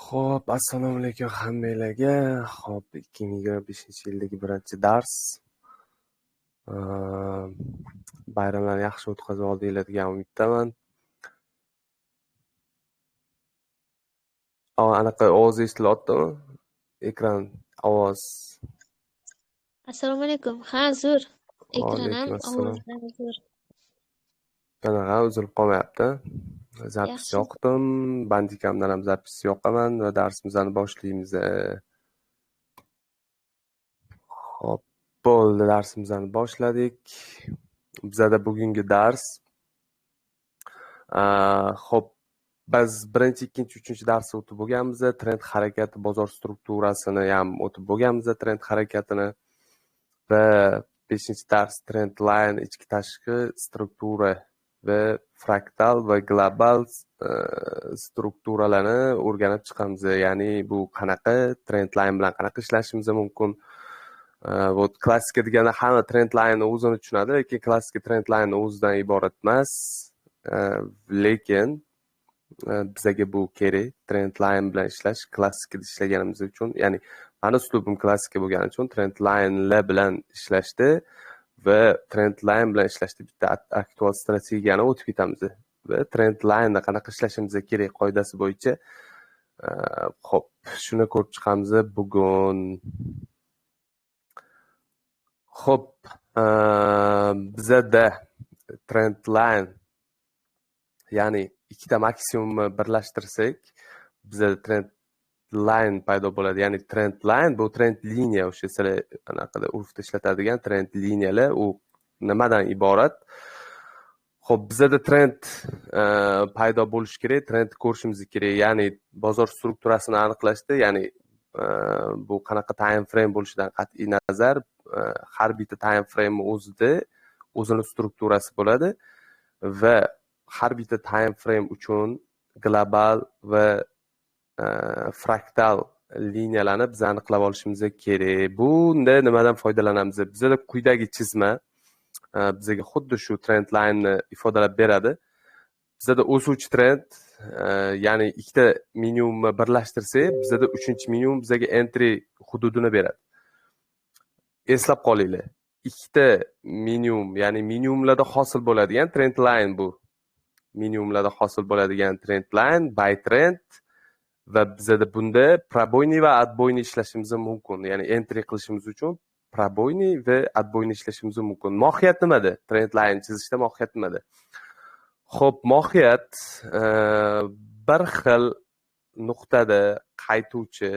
Xo'p, assalomu alaykum hammanglarga. Xo'p, 2025-yildagi birinchi dars. Bayramlarni yaxshi o'tkazib oldinglar degan umiddaman. Anaqa ovoz eshitilyaptimi? Ekran, ovoz. Assalomu alaykum. Ha, zo'r. Ekran ham, Alaykum assalom. Ovoz ham zo'r. Qanaqa, uzilib qolmayapti? Zapis Yaxshi. Yoqdim, bandikamdan ham zapis yoqaman va darsimizni boshlaymiz. Xo'p, bo'ldi, darsimizni boshladik. Bizada bugungi dars. Xo'p, biz birinchi, ikkinchi, uchinchi darsni o'tib bo'lganmiz. Trend harakati, bozor strukturasini ham o'tib bo'lganmiz, trend harakatini va 5-dars trend line, ichki tashqi struktura va fraktal va global strukturalarni o'rganib chiqamiz. Ya'ni bu qanaqa trend line bilan qanaqa ishlashimiz mumkin. Вот klassika deganda hamma trend line o'zini tushunadi, lekin klassika trend line o'zidan iborat emas. Lekin bizaga bu kerak, trend line bilan ishlash, klassikada ishlaganimiz uchun, ya'ni mani uslubim klassika bo'lgani uchun trend linelar bilan ishlashdi va trend line bilan ishlashda bitta aktual strategiyani o'tib ketamiz va trend lineni qanaqa ishlashimiz kerak qoidasi bo'yicha, xo'p, shuni ko'rib chiqamiz bugun. Xo'p, bizada trend line, ya'ni ikkita maksimumni birlashtirsak, bizada trend line paydo bo'ladi. Ya'ni trend line bu trend liniya, o'sha sizlar anaqada urfda ishlatadigan trend liniyalar, u nimadan iborat? Xo'p, bizada trend paydo bo'lishi kerak, trend ko'rishimiz kerak. Ya'ni bozor strukturasini aniqlashda, ya'ni bu qanaqa time frame bo'lishidan qat'iy nazar, har bitta time frame o'zida o'zini strukturasi bo'ladi va har bitta time frame uchun global va fraktal liniyalarni biz aniqlab olishimiz kerak. Bunda nimadan foydalanamiz? Bizada quyidagi chizma bizga xuddi shu trend line-ni ifodalab beradi. Bizada o'suvchi trend, ya'ni ikkita minimumni birlashtirsak, bizada uchinchi minimum bizga entry hududini beradi. Eslab qolinglar, ikkita minimum, ya'ni minimumlarda hosil bo'ladigan trend line bu. Minimumlarda hosil bo'ladigan trend line, buy trend va bizada bunda пробойный va отбойный ishlashimiz mumkin. Ya'ni entry qilishimiz uchun пробойный va отбойный ishlashimiz mumkin. Mohiyat nimada? Trend line chizishda mohiyat nimada? Xo'p, mohiyat bir xil nuqtada qaytuvchi,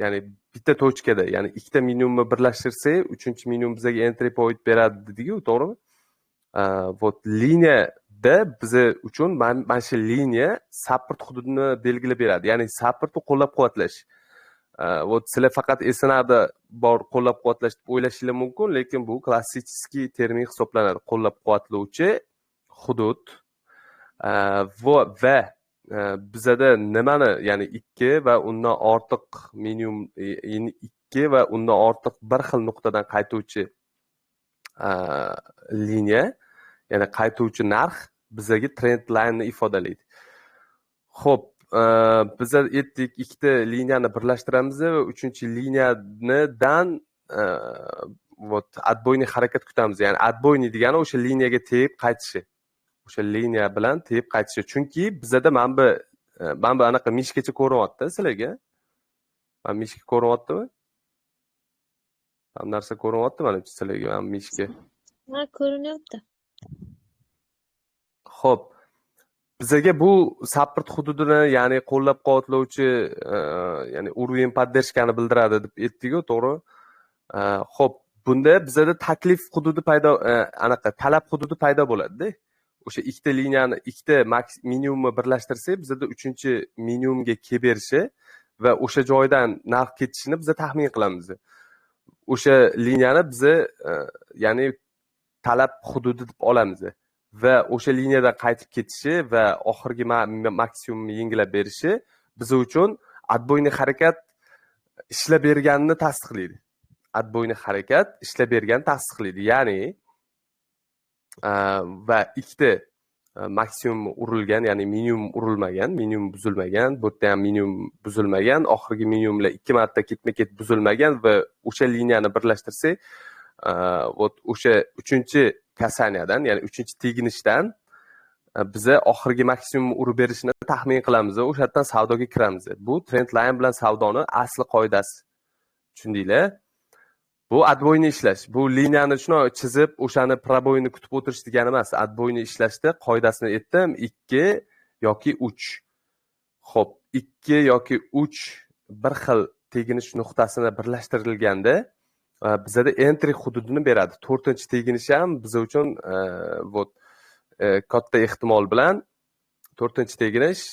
ya'ni bitta tochkada, ya'ni ikkita minimumni birlashtirsak, uchinchi minimum bizga entry point beradi dedik-ku, to'g'rimi? Вот liniyada biza uchun mana shu liniya support hududini belgilab beradi. Ya'ni supportni qo'llab-quvvatlash. Вот sizlar faqat SNAda bor qo'llab-quvvatlash deb o'ylashinglar mumkin, lekin bu klassik termin hisoblanadi. Qo'llab-quvvatlovchi hudud. Va bizada nimani, ya'ni 2 va undan ortiq minimum, ya'ni 2 va undan ortiq bir xil nuqtadan qaytuvchi liniya, ya'ni qaytuvchi narx bizaga trend line-ni ifodalaydi. Xo'p, biz aytdik, ikkita liniyani birlashtiramiz va uchinchi liniyanidan вот отбойный harakat kutamiz. Ya'ni отбойный degani o'sha liniyaga tegib qaytishi. O'sha liniya bilan tegib qaytishi. Chunki bizada mana bu anaqa mishkacha ko'rinyapti sizlarga. Mana mishka ko'rinyaptimi? Hamma narsa ko'rinyapti manimcha sizlarga, mana mishka. Ha, ko'rinyapti. Xo'p, bizaga bu support hududini, ya'ni qo'llab-quvvatlovchi, ya'ni уровень поддержкani bildiradi deb aytdik-ku, to'g'ri? Xo'p, bunda bizada taklif hududi paydo, anaqa talab hududi paydo bo'ladi-da. O'sha ikkita liniyani, ikkita minimumni birlashtirsak, bizada uchinchi minimumga kelib berishi va o'sha joydan narx ketishini biz taxmin qilamiz. O'sha liniyani biz, ya'ni talab hududi deb olamiz va o'sha liniyadan qaytib ketishi va oxirgi maksimumni yengilab berishi biz uchun отбойный harakat ishlab berganini tasdiqlaydi. Отбойный harakat ishlab berganini tasdiqlaydi. Ya'ni va ikkita maksimum urilgan, ya'ni minimum urilmagan, minimum buzilmagan, bu yerda ham minimum buzilmagan, oxirgi minimumlar 2 marta ketma-ket buzilmagan va o'sha liniyani birlashtirsak, вот o'sha 3-chi kasaniyadan, ya'ni 3-chi teginishdan biza oxirgi maksimum urib berishini taxmin qilamiz va o'sha yerdan savdoga kiramiz. Bu trend line bilan savdoni asli qoidasi. Tushundinglar? Bu отбойni ishlash. Bu liniyani shunday chizib, o'shani proboyni kutib o'tirish degani emas. Отбойni ishlashda qoidasini aytdim, 2 yoki 3. Xo'p, 2 yoki 3 bir xil teginish nuqtasini birlashtirilganda bizada entry hududini beradi. 4-chi teginish ham biz uchun вот katta ehtimol bilan 4-chi teginish,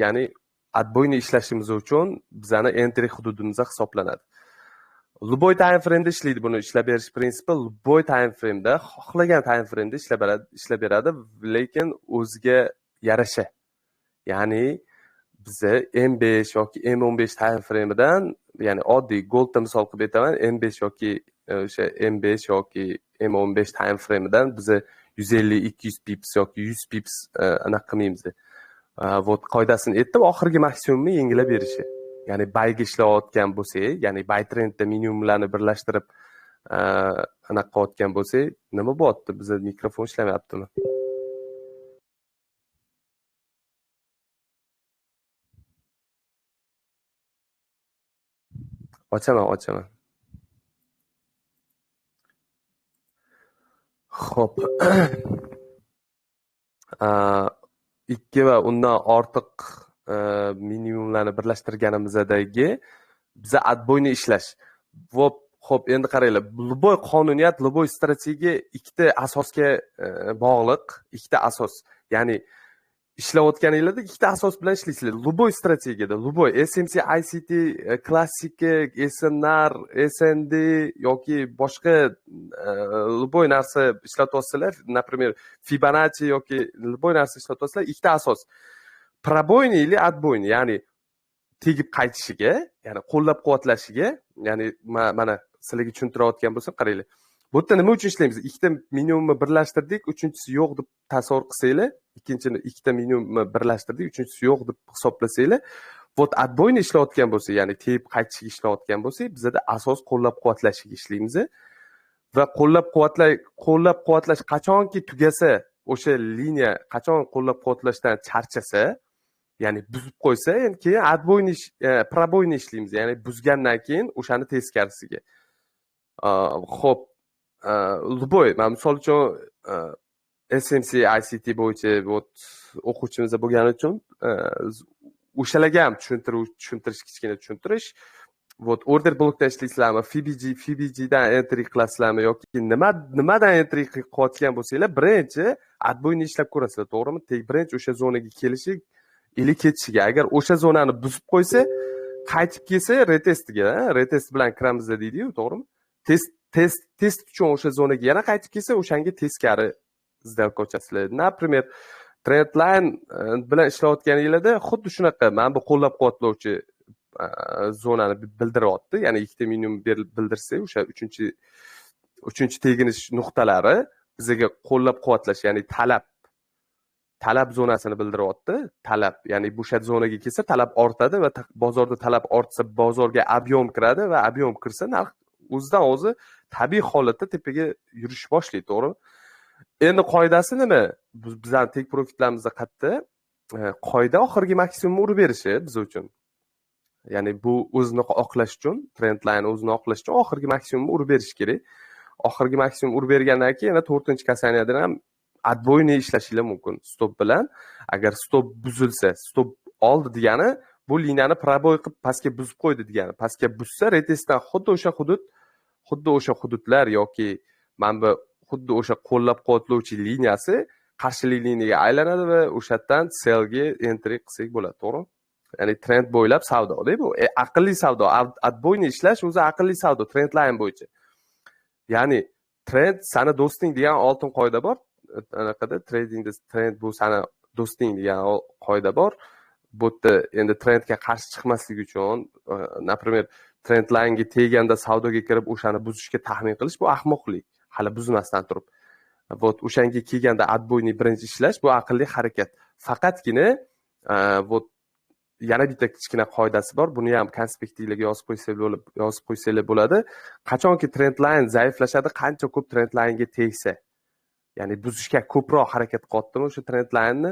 ya'ni отбойni ishlashimiz uchun bizani entry hududimiz hisoblanadi. Любой time frame'da ishlaydi buni ishlab berish prinsipi. Любой time frame'da, xohlagan time frame'da ishlab beradi, lekin o'ziga yarasha. Ya'ni biza M5 yoki M15 time frame'idan, ya'ni oddiy goldda misol qilib aytaman, M5 yoki o'sha M5 yoki M15 time frame'idan biza 150-200 pips yoki 100 pips anaqa qilmaymiz. Вот qoidasini aytdim, oxirgi maksimumni yengilab berishi. Ya'ni buyga ishlayotgan bo'lsak, ya'ni buy trendda minimumlarni birlashtirib anaqa qilayotgan bo'lsak, nima bo'lyapti? Bizda mikrofon ishlamayaptimi? Ochaman, ochaman. Xo'p. 2 va undan ortiq minimumlarni birlashtirganimizdagi biza отбойni ishlash. Xo'p, endi qaranglar, любой qonuniyat, любой strategiya ikkita asosga bog'liq, ikkita asos. Ya'ni ishlayotganinglarda ikkita asos bilan ishlaysizlar. Любой strategiyada, любой SMC, ICT, klassika, SNR, SND yoki boshqa любой narsa ishlatyapsizlar, например, Fibonacci yoki любой narsa ishlatyapsizlar, ikkita asos. Пробойный или отбойный, ya'ni tegib qaytishiga, ya'ni qo'llab-quvvatlashiga, ya'ni mana sizlarga tushuntirayotgan bo'lsam, qaranglar. Bu yerda nima uchun ishlaymiz? Ikkita minimumni birlashtirdik, uchinchisi yo'q deb tasavvur qilsanglar, ikkinchini ikkita minimumni birlashtirdik, uchinchisi yo'q deb hisoblasanglar, вот отбойni ishlayotgan bo'lsak, ya'ni tegib qaytishiga ishlayotgan bo'lsak, bizada asos qo'llab-quvvatlashiga ishlaymiz. Va qo'llab-quvvatlash qachonki tugasa, o'sha liniya qachon qo'llab-quvvatlashdan charchasa, ya'ni buzib qo'ysa, endi keyin отбойni, пробойni ishlaymiz, ya'ni buzgandan keyin o'shani teskarisiga. Xo'p, любой, mana misol uchun SMC, ICT bo'yicha вот o'quvchimiz bo'lgani uchun o'shalarga ham tushuntirish, kichkina tushuntirish. Вот order blokda ishlaysizlarmi, FBG dan entry qilasizlarmi yoki nimadan entry qilayotgan bo'lsanglar, birinchi отбойni ishlab ko'rasizlar, to'g'rimi? Birinchi o'sha zonaga kelishi ili ketishiga. Agar o'sha zonani buzib qo'ysa, qaytib kelsa retestiga, retest bilan kiramiz deydi-yu, to'g'rimi? Test uchun o'sha zonaga yana qaytib kelsa, o'shanga teskari сделка ochasizlar. Например, trend line bilan ishlayotganinglarda xuddi shunaqa, mana bu qo'llab-quvvatlovchi zonani bildiryapti. Ya'ni ikkita minimum bildirsa, o'sha uchinchi teginish nuqtalari bizga qo'llab-quvvatlash, ya'ni talab zonasini bildiryapti. Talab, ya'ni bu o'sha zonaga kelsa talab ortadi va bozorda talab ortsa bozorga объем kiradi va объем kirsa narx o'zidan o'zi tabiiy holatda tepaga yurish boshlaydi, to'g'rimi? Endi qoidasi nima? Bizning take profitlarimizda qayerda? Qoida oxirgi maksimumni urib berishi biz uchun. Ya'ni bu o'zini oqlash uchun, trend line o'zini oqlash uchun oxirgi maksimumni urib berish kerak. Oxirgi maksimum urib bergandan keyin yana 4-chi kasaniyadan ham отбойni ishlashinglar mumkin stop bilan. Agar stop buzilsa, stop oldi degani bu liniyani proboy qilib pastga buzib qo'ydi degani. Pastga buzsa retestdan xuddi o'sha hududlar yoki mana bu xuddi o'sha qo'llab-quvvatlovchi liniyasi qarshilik liniyaga aylanadi va o'sha yerdan sellga entry qilsak bo'ladi, to'g'rimi? Ya'ni trend bo'ylab savdo-da bu. Aqlli savdo, отбойni ishlash o'zi aqlli savdo trend line bo'yicha. Ya'ni trend sani do'sting degan oltin qoida bor. Anaqada tradingda trend bu sani do'sting degan qoida bor. Bu yerda endi trendga qarshi chiqmaslik uchun, например, trend linega teganda savdoga kirib o'shani buzishga taxmin qilish bu ahmoqlik. Hali buzmasdan turib. Вот o'shanga kelganda отбойный birinchi ishlash bu aqlli harakat. Faqatgina вот yana bitta kichkina qoidasi bor, buni ham konspektinglarga yozib qo'ysanglar, yozib qo'ysanglar bo'ladi. Qachonki trend line zaiflashadi, qancha ko'p trend linega tegsa, ya'ni buzishga ko'proq harakat qilyaptimi o'sha trend lineni,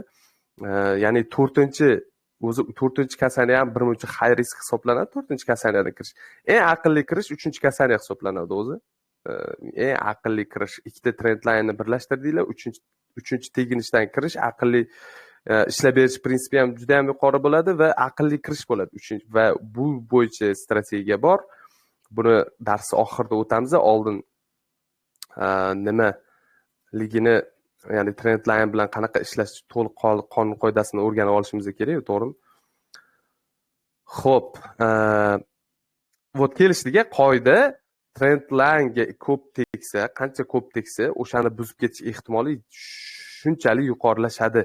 ya'ni to'rtinchi, o'zi to'rtinchi касание ham birmuncha high risk hisoblanadi. To'rtinchi касание dan kirish, eng aqlli kirish uchinchi касание hisoblanadi. O'zi eng aqlli kirish, ikkita trend lineni birlashtirdinglar, uchinchi teginishdan kirish aqlli, ishlab berish prinsipi ham juda yam yuqori bo'ladi va aqlli kirish bo'ladi uchinchi. Va bu bo'yicha strategiya bor, buni dars oxirida o'tamiz. Oldin nimaligini, ya'ni trend line bilan qanaqa ishlash to'liq qonun qoidasini o'rganib olishimiz kerak, to'g'rimi? Ho'p, вот kelishdik. Qoida: trend linega ko'p tegsa, qancha ko'p tegsa, o'shani buzib ketish ehtimoli shunchalik yuqorilashadi.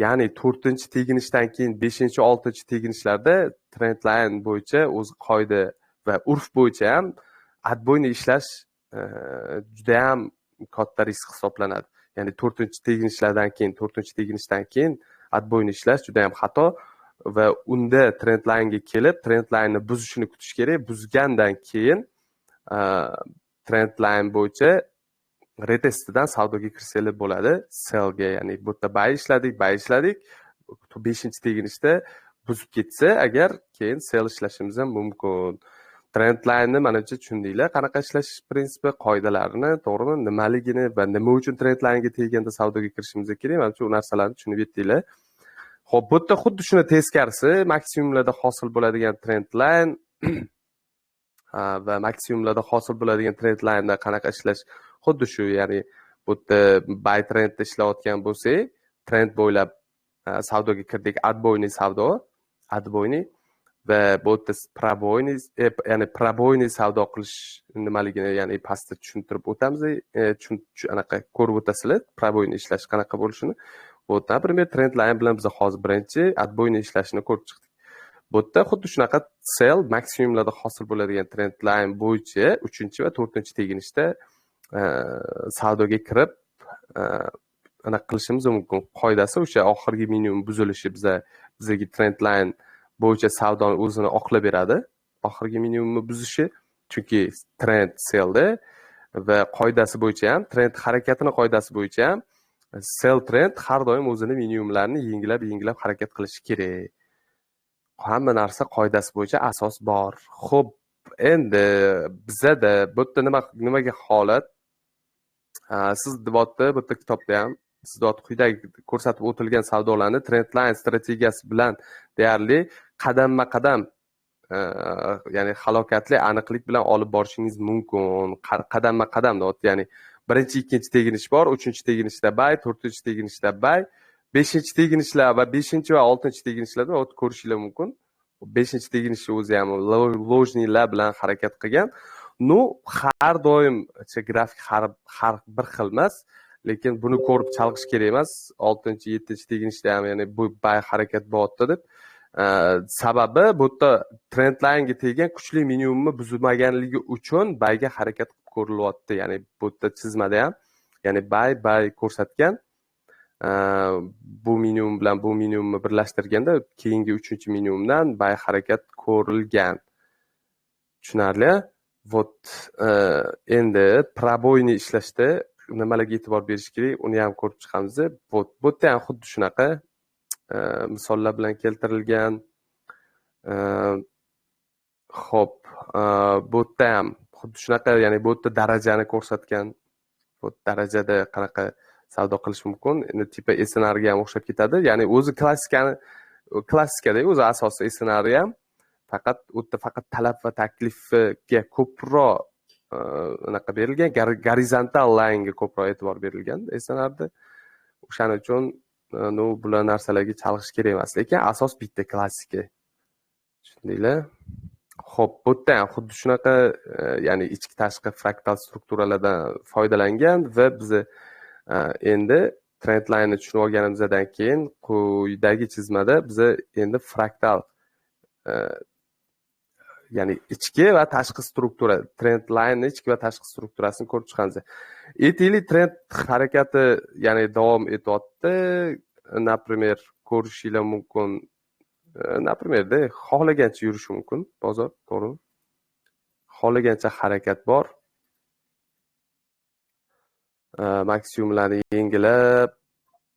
Ya'ni to'rtinchi teginishdan keyin beshinchi, oltinchi teginishlarda trend line bo'yicha o'zi qoida va urf bo'yicha ham отбойный ishlash judayam katta risk hisoblanadi. Ya'ni to'rtinchi teginishdan keyin отбойный ishlash judayam xato va unda trend linega kelib, trend lineni buzishini kutish kerak. Buzgandan keyin trend line bo'yicha retestidan savdoga kirsanglar bo'ladi, sellga. Ya'ni bu yerda buy ishladik, buy ishladik, beshinchi teginishda buzib ketsa agar, keyin sell ishlashimiz ham mumkin. Trend lineni manimcha tushundinglar, qanaqa ishlash prinsipi, qoidalarini, to'g'rimi? Nimaligini va nima uchun trend linega teganda savdoga kirishimiz kerak, manimcha u narsalarni tushunib yetdinglar. Ho'p, bu yerda xuddi shuni teskarisi, maksimumlarda hosil bo'ladigan trend line va maksimumlarda hosil bo'ladigan trend lineda qanaqa ishlash xuddi shu. Ya'ni bu yerda buy trendda ishlayotgan bo'lsak, trend bo'ylab savdoga kirdik, отбойный savdo, отбойный va bu yerda пробойный, ya'ni пробойный savdo qilish nimaligini, ya'ni pastda tushuntirib o'tamiz, anaqa ko'rib o'tasizlar пробойный ishlash qanaqa bo'lishini. Вот, например, trend line bilan biz hozir birinchi отбойный ishlashini ko'rib chiqdik. Bu yerda xuddi shunaqa sell maksimumlarda hosil bo'ladigan trend line bo'yicha uchinchi va to'rtinchi teginishda savdoga kirib, anaqa qilishimiz mumkin. Qoidasi o'sha oxirgi minimum buzilishi bizaga trend line bo'yicha savdoni o'zini oqlab beradi, oxirgi minimumni buzishi, chunki trend sellda va qoidasi bo'yicha ham, trend harakatini qoidasi bo'yicha ham sell trend har doim o'zini minimumlarini yengilab yengilab harakat qilishi kerak. Hamma narsa qoidasi bo'yicha asos bor. Ho'p, endi bizada bu yerda nima, nimaga holat siz deyapti bu yerda kitobda ham, siz quyidagi ko'rsatib o'tilgan savdolarni trend line strategiyasi bilan deyarli qadamma qadam, ya'ni halokatli aniqlik bilan olib borishingiz mumkin. Qadamma qadam deyapti, ya'ni birinchi, ikkinchi teginish bor, uchinchi teginishda buy, to'rtinchi teginishda buy, beshinchi teginishlar va beshinchi va oltinchi teginishlarda ko'rishinglar mumkin. Beshinchi teginishni o'zi ham ложный lar bilan harakat qilgan. Ну, har doim grafik har bir xil emas, lekin buni ko'rib chalg'ish kerak emas, oltinchi, yettinchi teginishda ham, ya'ni bu buy harakat bo'lyapti deb. Sababi bu yerda trend linega tegan kuchli minimumni buzmaganligi uchun buyga harakat qilib ko'rilyapti. Ya'ni bu yerda chizmada ham, ya'ni buy ko'rsatgan. Bu minimum bilan bu minimumni birlashtirganda keyingi uchinchi minimumdan buy harakat ko'rilgan. Tushunarli. Вот endi пробойный ishlashda nimalarga e'tibor berish kerak, uni ham ko'rib chiqamiz. Вот bu yerda ham xuddi shunaqa misollar bilan keltirilgan. Ho'p, bu yerda ham xuddi shunaqa, ya'ni bu yerda darajani ko'rsatgan. Bu darajada qanaqa savdo qilish mumkin, endi типа SNRga ham o'xshab ketadi. Ya'ni o'zi klassikani, klassikada o'zi asosi SNR ham, faqat u yerda faqat talab va taklifga ko'proq anaqa berilgan, gorizontal linega ko'proq e'tibor berilgan SNRda. O'shaning uchun, ну, bular narsalarga chalg'ish kerak emas, lekin asos bitta, klassika, tushundinglar. Ho'p, bu yerda ham xuddi shunaqa, ya'ni ichki tashqi fraktal strukturalardan foydalangan va biza endi trend lineni tushunib olganimizdan keyin quyidagi chizmada biza endi fraktal Ya'ni ichki va tashqi struktura, trend line ichki va tashqi strukturasini ko'rib chiqamiz. Aytaylik, trend harakati, ya'ni davom etyapti. Например, ko'rishinglar mumkin. Например da xohlagancha yurishi mumkin bozor, to'g'rimi? Xohlagancha harakat bor. Maksimumlarni yengilab,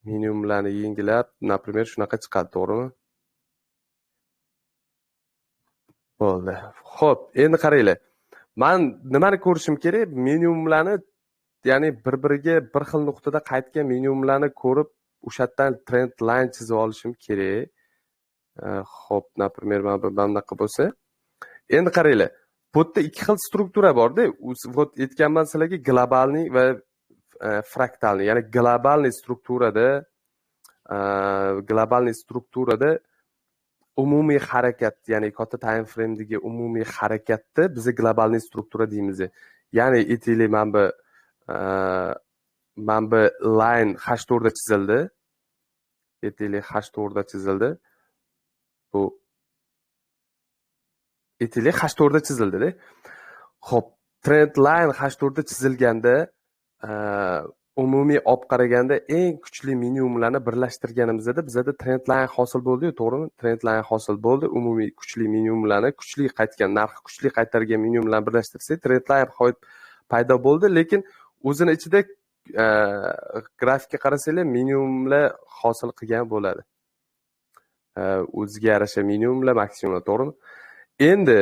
minimumlarni yengilab, например, shunaqa chiqadi, to'g'rimi? Bo'ldi. Xo'p, endi qaranglar. Men nimani ko'rishim kerak? Minimumlarni, ya'ni bir-biriga bir xil nuqtada qaytgan minimumlarni ko'rib, o'sha yerdan trend line chizib olishim kerak. Xo'p, например, mana bu bunaqa bo'lsa. Endi qaranglar. Bu yerda ikki xil struktura bor-da. Вот aytganman sizlarga, globalniy va fraktalniy. Ya'ni globalniy strukturada umumiy harakat, ya'ni katta time framedagi umumiy harakatni biz глобальный struktura deymiz. Ya'ni aytaylik, mana bu line H4 da chizildi. Aytaylik, H4 da chizildi. Bu, aytaylik, H4 da chizildi-da. Xo'p, trend line H4 da chizilganda, umumiy olib qaraganda eng kuchli minimumlarni birlashtirganimizda bizada trend line hosil bo'ldi-yu, to'g'rimi? Trend line hosil bo'ldi. Umumiy kuchli minimumlarni, kuchli qaytgan, narxi kuchli qaytargan minimumlarni birlashtirsak, trend line paydo bo'ldi, lekin o'zini ichida grafikka qarasanglar, minimumlar hosil qilgan bo'ladi. O'ziga yarasha minimumlar, maksimumlar, to'g'rimi? Endi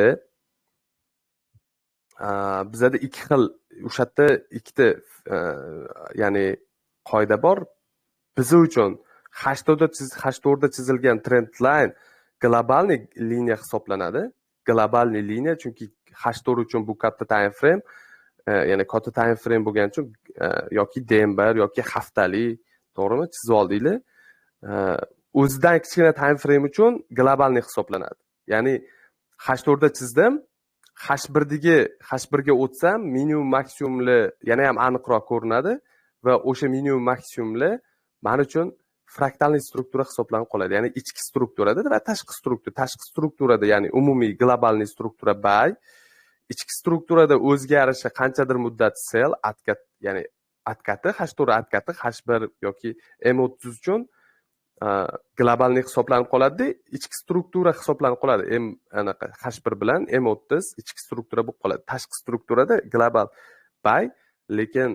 bizada ikki xil, o'sha yerda ikkita ya'ni qoida bor. Biz uchun H4 da chizilgan trend line глобальный liniya hisoblanadi. Глобальный liniya, chunki H4 uchun bu katta time frame, ya'ni katta time frame bo'lgani uchun yoki D1 yoki haftalik, to'g'rimi, chizib oldinglar. O'zidan kichkina time frame uchun глобальный hisoblanadi. Ya'ni H4 da chizdim, H1dagi, H1ga o'tsam, minimum, maksimumli yana ham aniqroq ko'rinadi va o'sha minimum, maksimumli man uchun фрактальный struktura hisoblanib qoladi. Ya'ni ichki strukturada va tashqi struktura. Tashqi strukturada, ya'ni umumiy глобальный struktura buy, ichki strukturada o'ziga yarasha qanchadir muddat sell, откат, ya'ni откат i H4 откат i H1 yoki M30 uchun глобальный hisoblanib qoladida, ichki struktura hisoblanib qoladi. M anaqa H1 bilan M30 ichki struktura bo'lib qoladi. Tashqi strukturada global buy, lekin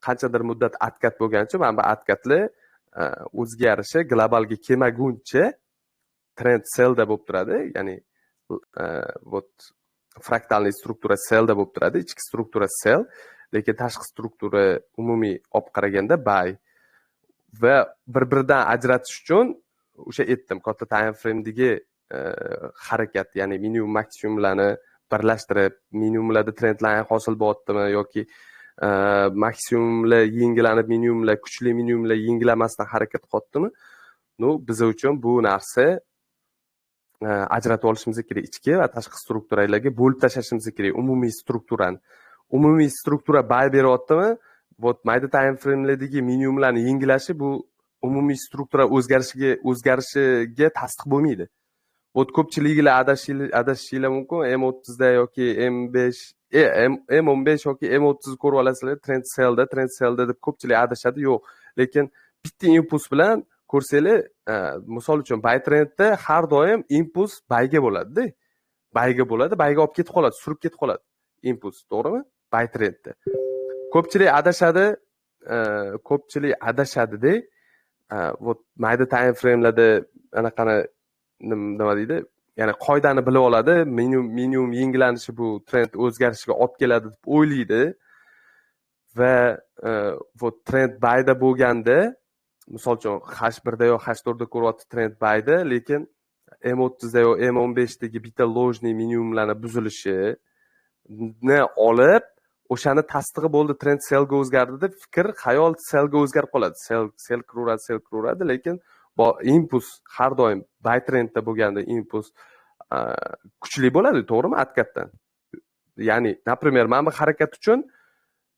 qanchadir muddat откат bo'lgani uchun mana bu откат lar o'ziga yarasha globalga kelmaguncha trend sellda bo'lib turadi. Ya'ni вот фрактальный struktura sellda bo'lib turadi, ichki struktura sell, lekin tashqi struktura umumiy olib qaraganda buy. Va bir biridan ajratish uchun o'sha aytdim, katta time framedagi harakat, ya'ni minimum, maksimumlarni birlashtirib, minimumlarda trend line hosil bo'lyaptimi yoki maksimumlar yengilanib, minimumlar, kuchli minimumlar yengilamasdan harakat qilyaptimi, ну, biz uchun bu narsa ajratib olishimiz kerak, ichki va tashqi strukturalarga bo'lib tashlashimiz kerak umumiy strukturani. Umumiy struktura buy beryaptimi, вот mayda time framelardagi minimumlarni yengilashi bu umumiy struktura o'zgarishiga tasdiq bo'lmaydi. Вот ko'pchiliginglar adashishinglar mumkin. M30da yoki M5, M15 yoki M30 ko'rib olasizlar, trend sellda, trend sellda deb ko'pchilik adashadi. Yo'q, lekin bitta impuls bilan ko'rsanglar, misol uchun, buy trendda har doim impuls buyga bo'ladida, buyga bo'ladi, buyga olib ketib qoladi, surib ketib qoladi impuls, to'g'rimi? Buy trendda ko'pchilik adashadi, ko'pchilik adashadida. Вот mayda time framelarda anaqani, nima deydi, ya'ni qoidani bilib oladi, minimum yengillanishi bu trend o'zgarishiga olib keladi deb o'ylaydi. Va вот trend buyda bo'lganda, misol uchun, H1da yo H4da ko'ryapti trend buyda, lekin M30da yo M15dagi bitta ложный minimumlarni buzilishini olib, o'shani tasdig'i bo'ldi, trend sellga o'zgardi deb fikr, xayol sellga o'zgarib qoladi, sell, sell kiraveradi, sell kiraveradi. Lekin impuls har doim buy trendda bo'lganda impuls kuchli bo'ladi, to'g'rimi, откат dan. Ya'ni, например, mana bu harakat uchun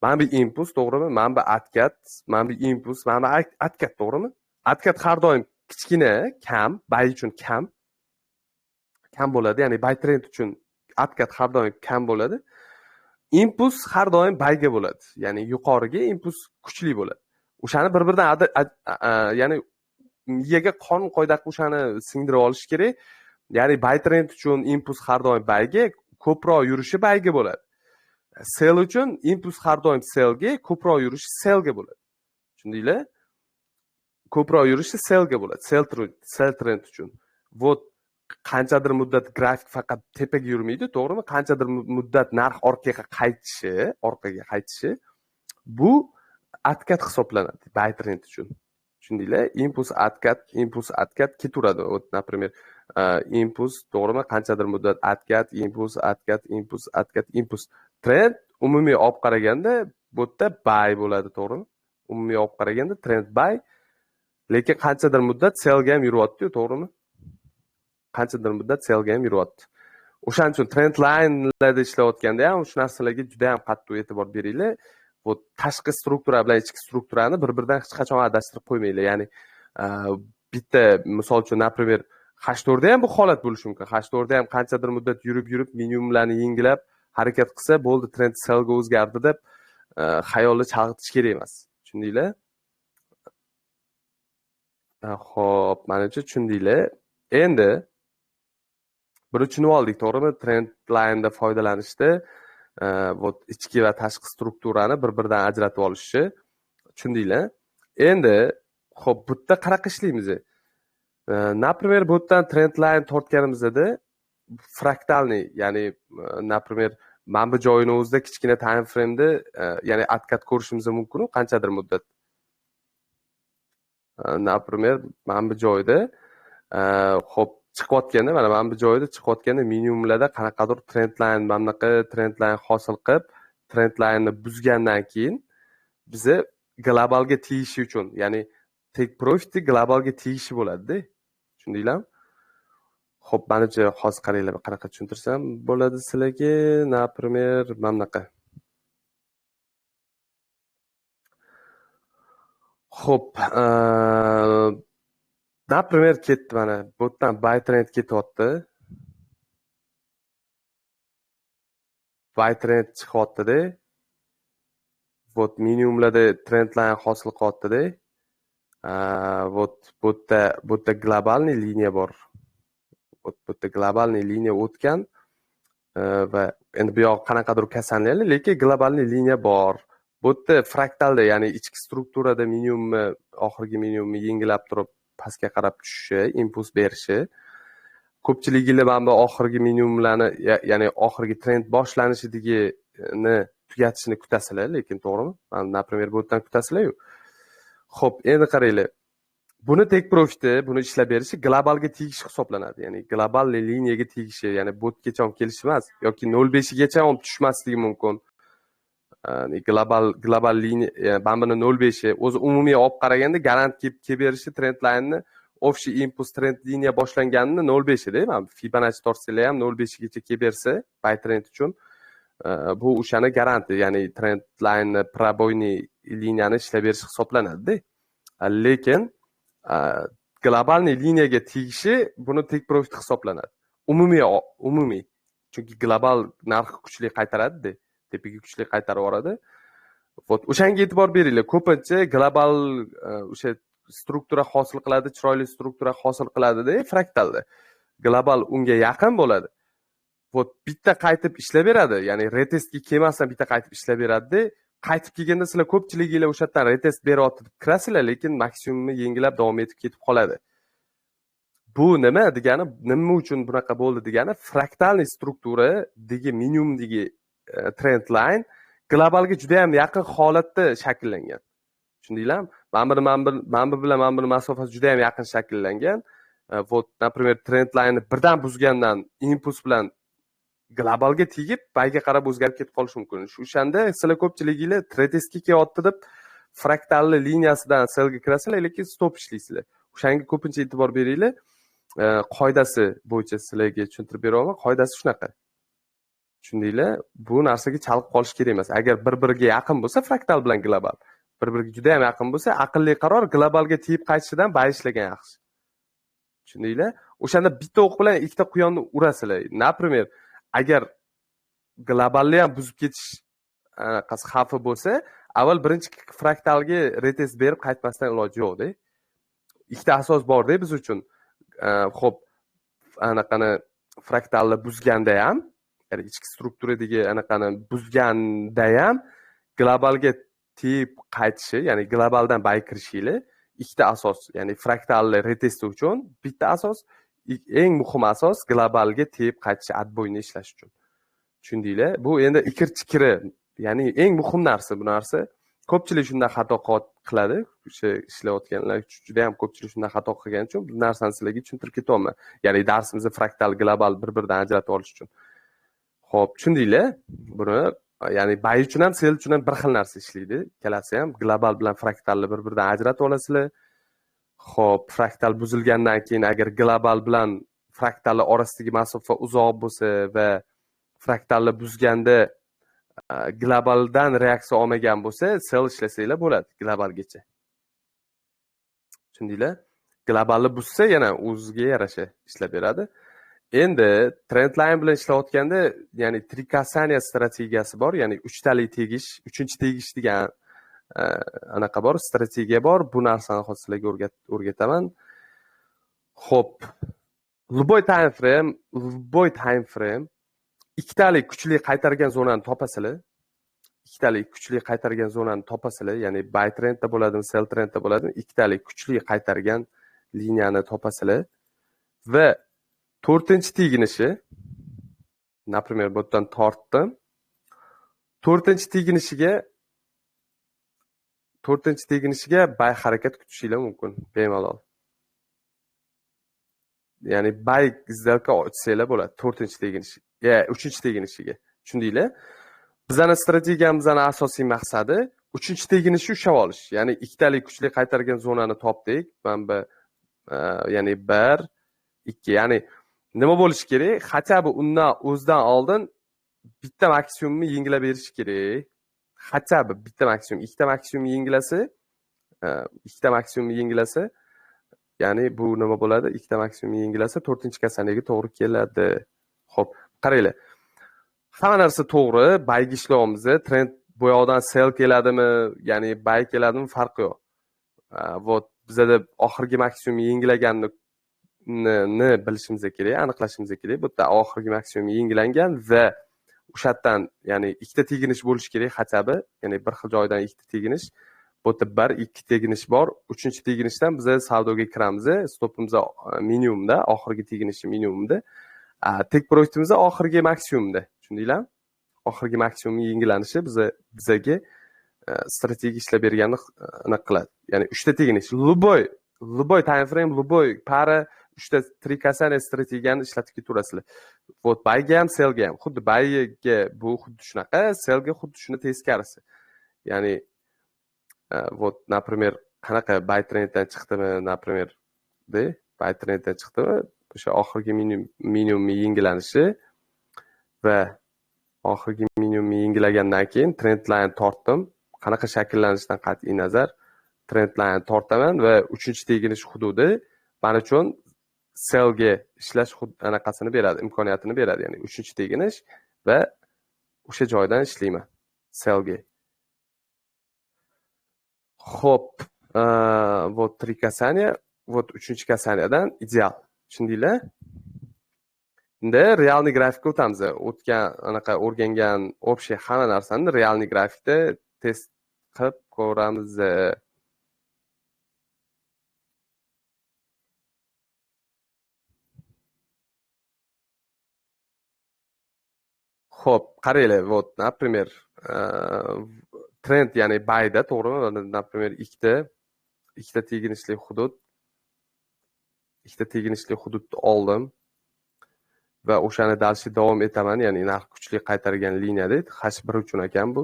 mana bu impuls, to'g'rimi, mana bu откат, mana bu impuls, mana bu откат, to'g'rimi? Откат har doim kichkina, kam, buy uchun kam, kam bo'ladi, ya'ni buy trend uchun Откат har doim kam bo'ladi. Impuls har doim buyga bo'ladi. Ya'ni yuqoriga impuls kuchli bo'ladi. O'shani bir-biridan, ya'ni miyaga qonun qoida qilib o'shani singdirib olish kerak. Ya'ni buy trend uchun impuls har doim buyga, ko'proq yurishi buyga bo'ladi. Sell uchun impuls har doim sellga, ko'proq yurishi sellga bo'ladi. Tushundinglar? Ko'proq yurishi sellga bo'ladi. Sell trend uchun. Вот qanchadir muddat grafik faqat tepaga yurmaydi, to'g'rimi? Qanchadir muddat narx orqaga qaytishi, bu откат hisoblanadi buy trend uchun. Tushundinglar? Impuls откат, impuls откат ketaveradi. Вот, например, impuls, to'g'rimi? Qanchadir muddat откат, impuls, откат, impuls, откат, impuls. Trend umumiy olib qaraganda bu yerda buy bo'ladi, to'g'rimi? Umumiy olib qaraganda trend buy, lekin qanchadir muddat sellga ham yuryapti-yu, to'g'rimi? Qanchadir muddat sellga ham yuryapti. O'shaning uchun trend linelarda ishlayotganda ham shu narsalarga juda ham qattiq e'tibor beringlar. Bu tashqi struktura bilan ichki strukturani bir-biridan hech qachon adashtirib qo'ymanglar. Ya'ni bitta misol uchun, например, H4da ham bu holat bo'lishi mumkin. H4da ham qanchadir muddat yurib-yurib minimumlarni yengilab harakat qilsa, bo'ldi, trend sellga o'zgardi deb xayolni chalg'itish kerak emas. Tushundinglar? Xo'p, manimcha tushundinglar. Endi buni tushunib oldik, to'g'rimi? Trend line'da foydalanishda вот ichki va tashqi strukturani bir-biridan ajratib olishni tushundinglar. Endi xo'p, bu yerda qanaqa ishlaymiz? Например, bu yerdan trend line tortganimizda фрактальный, ya'ni например, mana bu joyini o'zida kichkina time frame'da, ya'ni откат ko'rishimiz mumkin qanchadir muddat. Например, mana bu joyda, xo'p, chiqayotganda, mana bu joyda chiqayotganda minimumlarda qanaqadir trend line, mana bunaqa trend line hosil qilib, trend line'ni buzgandan keyin biza globalga tegishi uchun, ya'ni take profit'i globalga tegishi bo'ladi-da. Tushundinglarmi? Xo'p, manimcha hozir qaranglar, qanaqa tushuntirsam bo'ladi sizlarga. Например, mana bunaqa. Xo'p, например, ketdi mana bu yerdan buy trend ketyapti. Buy trend chiqyapti-da. Вот minimumlarda trend line hosil qilyapti-da. Вот bu yerda globalniy liniya bor. Bu yerda globalniy liniya o'tgan va endi bu yoq qanaqadir kasanli, lekin globalniy liniya bor. Bu yerda fraktalda, ya'ni ichki strukturada minimumni, oxirgi minimumni yengilab turib pastga qarab tushishi, impuls berishi. Ko'pchiliginglar mana bu oxirgi minimumlarni, ya'ni oxirgi trend boshlanishidagini tugatishini kutasizlar, lekin to'g'rimi? Mana, например, bu yerdan kutasizlar-yu. Xo'p, endi qaranglar. Buni take profit'i, buni ishlab berishi globalga tegishi hisoblanadi. Ya'ni global liniyaga tegishi, ya'ni botgacha ham kelishi emas yoki 0.5 gacha ham tushmasligi mumkin. Ya'ni global liniya, mana buni 0.5 o'zi umumiy olib qaraganda garant kelib berishi trend line'ni общий impuls trend liniya boshlanganini 0.5 da, mana Fibonacci tortsanglar ham 0.5 gacha kelib bersa buy trend uchun bu o'shani garanti, ya'ni trend line'ni пробойный liniyani ishlab berish hisoblanadi-da. Lekin globalniy liniyaga tegishi buni take profit hisoblanadi. Umumiy. Chunki global narx kuchli qaytaradi-da, tepaga kuchli qaytarib yuboradi. Вот o'shanga e'tibor beringlar. Ko'pincha global o'sha struktura hosil qiladi, chiroyli struktura hosil qiladi-da fraktalda. Global unga yaqin bo'ladi. Вот bitta qaytib ishlab beradi, ya'ni retestga kelmasdan bitta qaytib ishlab beradi-da. Qaytib kelganda sizlar ko'pchiliginglar o'sha yerdan retest beryapti deb kirasizlar, lekin maksimumni yengilab davom etib ketib qoladi. Bu nima degani, nima uchun bunaqa bo'ldi degani, fraktalniy strukturadagi minimumdagi trend line globalga juda ham yaqin holatda shakllangan. Tushundinglarmi? Mana bu bilan mana buni masofasi juda ham yaqin shakllangan. Вот, например, trend line'ni birdan buzgandan impuls bilan globalga tegib, bayga qarab o'zgarib ketib qolishi mumkin. O'shanda sizlar ko'pchiliginglar retestga kelyapti deb fraktalli liniyasidan sellga kirasizlar, lekin stop ishlaysizlar. O'shanga ko'pincha e'tibor beringlar. Qoidasi bo'yicha sizlarga tushuntirib beraman. Qoidasi shunaqa. Tushundinglar? Bu narsaga chalg'ib qolish kerak emas. Agar bir-biriga yaqin bo'lsa fraktal bilan global, bir-biriga juda ham yaqin bo'lsa, aqlli qaror globalga tegib qaytishidan buy ishlagan yaxshi. Tushundinglar? O'shanda bitta o'q bilan ikkita quyonni urasizlar. Например, Agar globalni ham buzib ketish anaqasi xavfi bo'lsa, avval birinchi fraktalga retest berib qaytmasdan iloji yo'q-da. Ikkita asos bor-da biz uchun. Xo'p, anaqani fraktalni buzganda ham, ya'ni ichki strukturadagi anaqani buzganda ham globalga tep qaytishi, ya'ni globaldan buy kirishinglar ikkita asos, ya'ni fraktalli retest uchun bitta asos, eng muhim asos globalga tep qaytishi, отбойni ishlash uchun. Tushundinglar? Bu endi ikir-chikiri, ya'ni eng muhim narsa bu narsa. Ko'pchilik shundan xato qiladi. O'sha ishlayotganlar juda ham ko'pchilik shundan xato qilgani uchun bu narsani sizlarga tushuntirib ketyapman. Ya'ni darsimizni fraktal, global bir-biridan ajratib olish uchun. Xo'p, tushundinglar? Buni ya'ni buy uchun ham, sell uchun ham bir xil narsa ishlaydi. Ikkalasi ham global bilan fraktalni bir-biridan ajratib olasizlar. Xo'p, fraktal buzilgandan keyin agar global bilan fraktalni orasidagi masofa uzoq bo'lsa va fraktalni buzganda globaldan reaksiya olmagan bo'lsa, sell ishlasanglar bo'ladi globalgacha. Tushundinglar? Globalni buzsa yana o'ziga yarasha ishlab beradi. Endi trend line bilan ishlayotganda, ya'ni trikasaniya strategiyasi bor, ya'ni uchtalik tegish, uchinchi tegish degan anaqa bor, strategiya bor. Bu narsani hozir sizlarga o'rgataman. Xo'p, любой time frame ikkitalik kuchli qaytargan zonani topasizlar. Ikkitalik kuchli qaytargan zonani topasizlar, ya'ni buy trendda bo'ladimi, sell trendda bo'ladimi, ikkitalik kuchli qaytargan liniyani topasizlar va to'rtinchi teginishi, например, bu yerdan tortdim. To'rtinchi teginishiga buy harakat kutishinglar mumkin bemalol. Ya'ni buy сделка ochsanglar bo'ladi to'rtinchi teginishi, uchinchi teginishiga. Tushundinglar? Bizning strategiyamizning asosiy maqsadi uchinchi teginishni ushlab olish. Ya'ni ikkitalik kuchli qaytargan zonani topdik. Mana bu ya'ni 1 2, ya'ni nima bo'lishi kerak? Хотя бы undan o'zidan oldin bitta maksimumni yengilab berish kerak. Хотя бы bitta maksimum, ikkita maksimum yengilasa, ikkita maksimum yengilasa, ya'ni bu nima bo'ladi? Ikkita maksimum yengilasa to'rtinchi kasanaga to'g'ri keladi. Xo'p, qaranglar. Hamma narsa to'g'ri, buyga ishlayapmiz. Trend bu yoqdan sell keladimi, ya'ni buy keladimi farqi yo'q. Вот bizada oxirgi maksimum yengilaganini bilishimiz kerak, aniqlashimiz kerak. Bu yerda oxirgi maksimum yengilangan va o'sha yerdan, ya'ni ikkita teginish bo'lishi kerak хотя бы, ya'ni bir xil joydan ikkita teginish. Bu yerda 1, 2 teginish bor. Uchinchi teginishdan biz savdoga kiramiz. Stopimiz minimumda, oxirgi teginishi minimumda. Take profitimiz oxirgi maksimumda. Tushundinglarmi? Oxirgi maksimum yengilanishi bizaga strategiya ishlab berganini aniq qiladi. Ya'ni 3 ta teginish, любой time frame, любой para 3 ta trikasaniya strategiyani ishlatib ketaverasizlar. Вот buyga ham, sellga ham. Xuddi buyga bu xuddi shunaqa, sellga xuddi shuni teskarisi. Ya'ni вот, например, qanaqa buy trenddan chiqdimi, например, de, buy trenddan chiqdimi, o'sha oxirgi minimum yengilanishi va oxirgi minimum yengilagandan keyin trend line tortdim. Qanaqa shakllanishidan qat'iy nazar trend line tortaman va uchinchi teginish hududi men uchun sellga ishlash anaqasini beradi, imkoniyatini beradi. Ya'ni uchinchi teginish va o'sha joydan ishlayman sellga. Xo'p, вот три касания, вот uchinchi kasaniyadan ideal. Tushundinglar? Endi realniy grafikka o'tamiz. O'tgan anaqa o'rgangan общий hamma narsani realniy grafikda test qilib ko'ramiz. Xo'p, qaranglar, вот, например, trend, ya'ni buyda, to'g'rimi? Например, ikkita teginishli hudud, ikkita teginishli hududni oldim va o'shani dalshi davom etaman, ya'ni narx kuchli qaytargan liniyada H1 uchun ekan bu.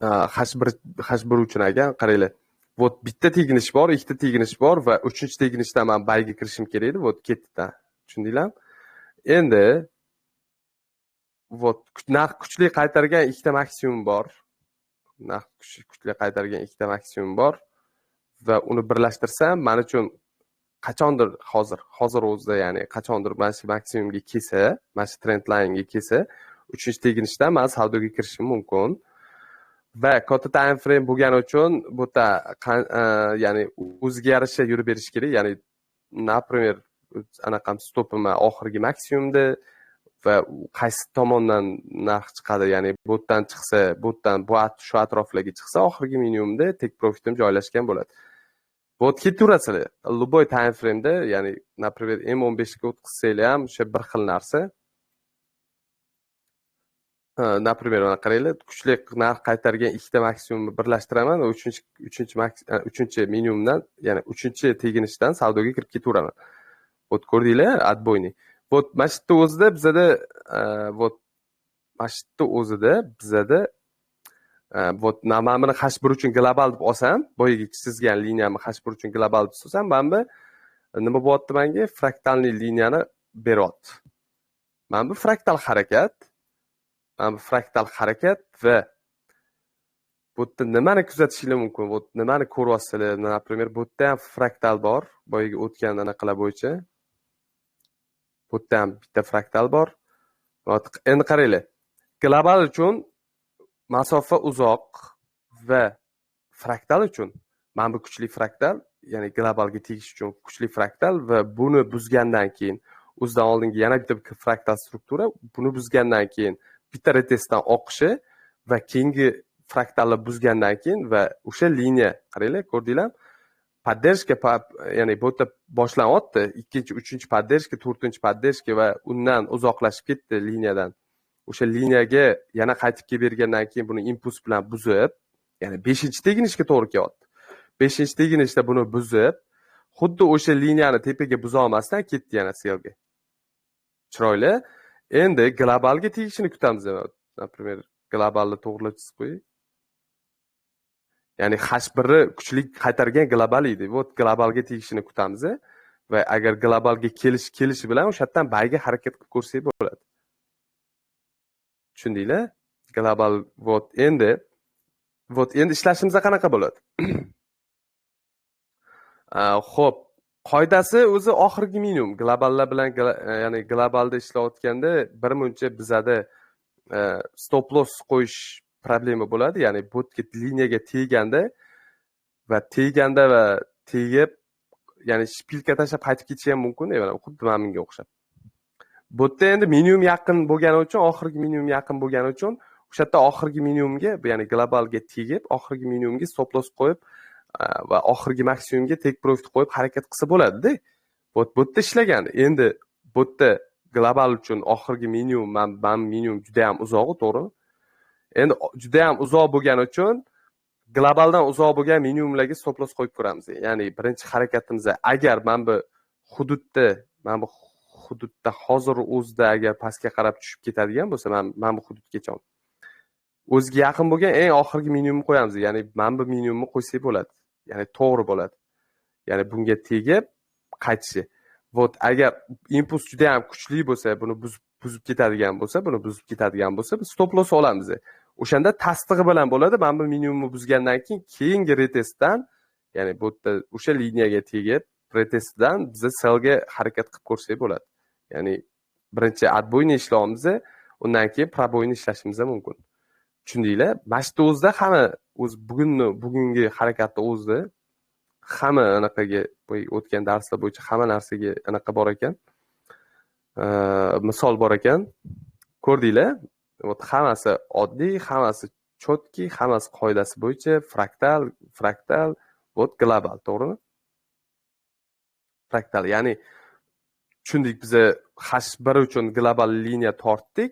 H1 uchun ekan, qaranglar. Вот bitta teginish bor, ikkita teginish bor va uchinchi teginishdan men buyga kirishim kerak edi. Вот ketdi. Tushundinglarmi? Endi вот narx kuchli qaytargan ikkita maksimum bor. Narx kuchli qaytargan ikkita maksimum bor va uni birlashtirsam, men uchun qachondir hozir o'zida, ya'ni qachondir mana shu maksimumga kelsa, mana shu trend linega kelsa, uchinchi teginishdan men savdoga kirishim mumkin. Va katta time frame bo'lgani uchun bu yerda ya'ni o'ziga yarasha yurib berish kerak. Ya'ni, например, anaqam stopim oxirgi maksimumda va qaysi tomondan narx chiqadi, ya'ni bu yerdan chiqsa, bu yerdan bu shu atroflarga chiqsa, oxirgi minimumda take profitim joylashgan bo'ladi. Bu ketaverasizlar. Любой time frame'da, ya'ni, например, M15 ga o'tkazsanglar ham o'sha bir xil narsa. Например, mana qaranglar, kuchli narx qaytargan ikkita maksimumni birlashtiraman va uchinchi minimumdan, ya'ni uchinchi teginishdan savdoga kirib ketaveraman. Вот ko'rdinglar, отбойный. Вот mana shu yerda o'zida bizada вот mana shu yerda o'zida bizada вот mana buni H1 uchun global deb olsam, boyagi chizgan liniyamni H1 uchun global deb olsam, mana bu nima bo'lyapti menga? Fraktalniy liniyani beryapti. Mana bu fraktal harakat. Mana bu fraktal harakat va bu yerda nimani kuzatishingiz mumkin? Bu nimani ko'ryapsizlar? Например, bu yerda ham fraktal bor, boyagi o'tgan anaqalar bo'yicha. Bu yerda ham bitta fraktal bor. Endi qaranglar. Global uchun masofa uzoq va fraktal uchun mana bu kuchli fraktal, ya'ni globalga tegish uchun kuchli fraktal va buni buzgandan keyin o'zidan oldingi yana bitta fraktal struktura, buni buzgandan keyin bitta retestdan oqishi va keyingi fraktalni buzgandan keyin va o'sha liniya, qaranglar, ko'rdinglar, поддержка, ya'ni bu yerda boshlanyapti, ikkinchi, uchinchi поддержка, to'rtinchi поддержка va undan uzoqlashib ketdi liniyadan. O'sha liniyaga yana qaytib kelib bergandan keyin buni impuls bilan buzib, ya'ni 5-teginishga to'g'ri kelyapti. 5-teginishda buni buzib, xuddi o'sha liniyani tepaga buza olmasdan ketdi yana sellga. Chiroyli. Endi globalga tegishini kutamiz. Например, globalni to'g'rilab chizib qo'ying. Ya'ni H1ni kuchli qaytargan global edi. Вот globalga tegishini kutamiz va agar globalga kelishi bilan o'sha yerdan buyga harakat qilib ko'rsak bo'ladi. Tushundinglar? Global вот endi ishlashimizda qanaqa bo'ladi? Xo'p, qoidasi o'zi oxirgi minimum. Globallar bilan, ya'ni globalda ishlayotganda bir muncha bizada stop loss qo'yish problema bo'ladi. Ya'ni botga liniyaga teganda va tegib, ya'ni shpilka tashlab qaytib ketishi ham mumkin, mana xuddi mana bunga o'xshab. Bu yerda endi minimum yaqin bo'lgani uchun, oxirgi minimum yaqin bo'lgani uchun o'sha yerda oxirgi minimumga, ya'ni globalga tegib, oxirgi minimumga stop loss qo'yib va oxirgi maksimumga take profit qo'yib harakat qilsa bo'ladi-da. Bu yerda ishlagan. Endi bu yerda global uchun oxirgi minimum, man minimum juda ham uzoq, to'g'rimi? Endi juda ham uzoq bo'lgani uchun globaldan uzoq bo'lgan minimumlarga stop loss qo'yib ko'ramiz. Ya'ni birinchi harakatimizda agar mana bu hududda hozir o'zida agar pastga qarab tushib ketadigan bo'lsa, mana bu hududgacha o'ziga yaqin bo'lgan eng oxirgi minimumni qo'yamiz. Ya'ni mana bu minimumni qo'ysak bo'ladi. Ya'ni to'g'ri bo'ladi. Ya'ni bunga tegib qaytishi. Вот agar impuls juda ham kuchli bo'lsa, buni buzib ketadigan bo'lsa, biz stop loss olamiz. O'shanda tasdig'i bilan bo'ladi. Mana bu minimumni buzgandan keyin keyingi retestdan, ya'ni bu yerda o'sha liniyaga tegib retestdan biz sellga harakat qilib ko'rsak bo'ladi. Ya'ni birinchi отбойni ishlaymiz, undan keyin пробойni ishlashimiz mumkin. Tushundinglar? Mana shu o'zida hamma o'z bugungi harakatda o'zida hamma anaqaga o'tgan darslar bo'yicha hamma narsaga anaqa bor ekan. Misol bor ekan. Ko'rdinglar? Вот hammasi oddiy, hammasi chotki, hammasi qoidasi bo'yicha fraktal, fraktal, вот global, to'g'rimi? Fraktal, ya'ni tushundik, biz H1 uchun global liniya tortdik.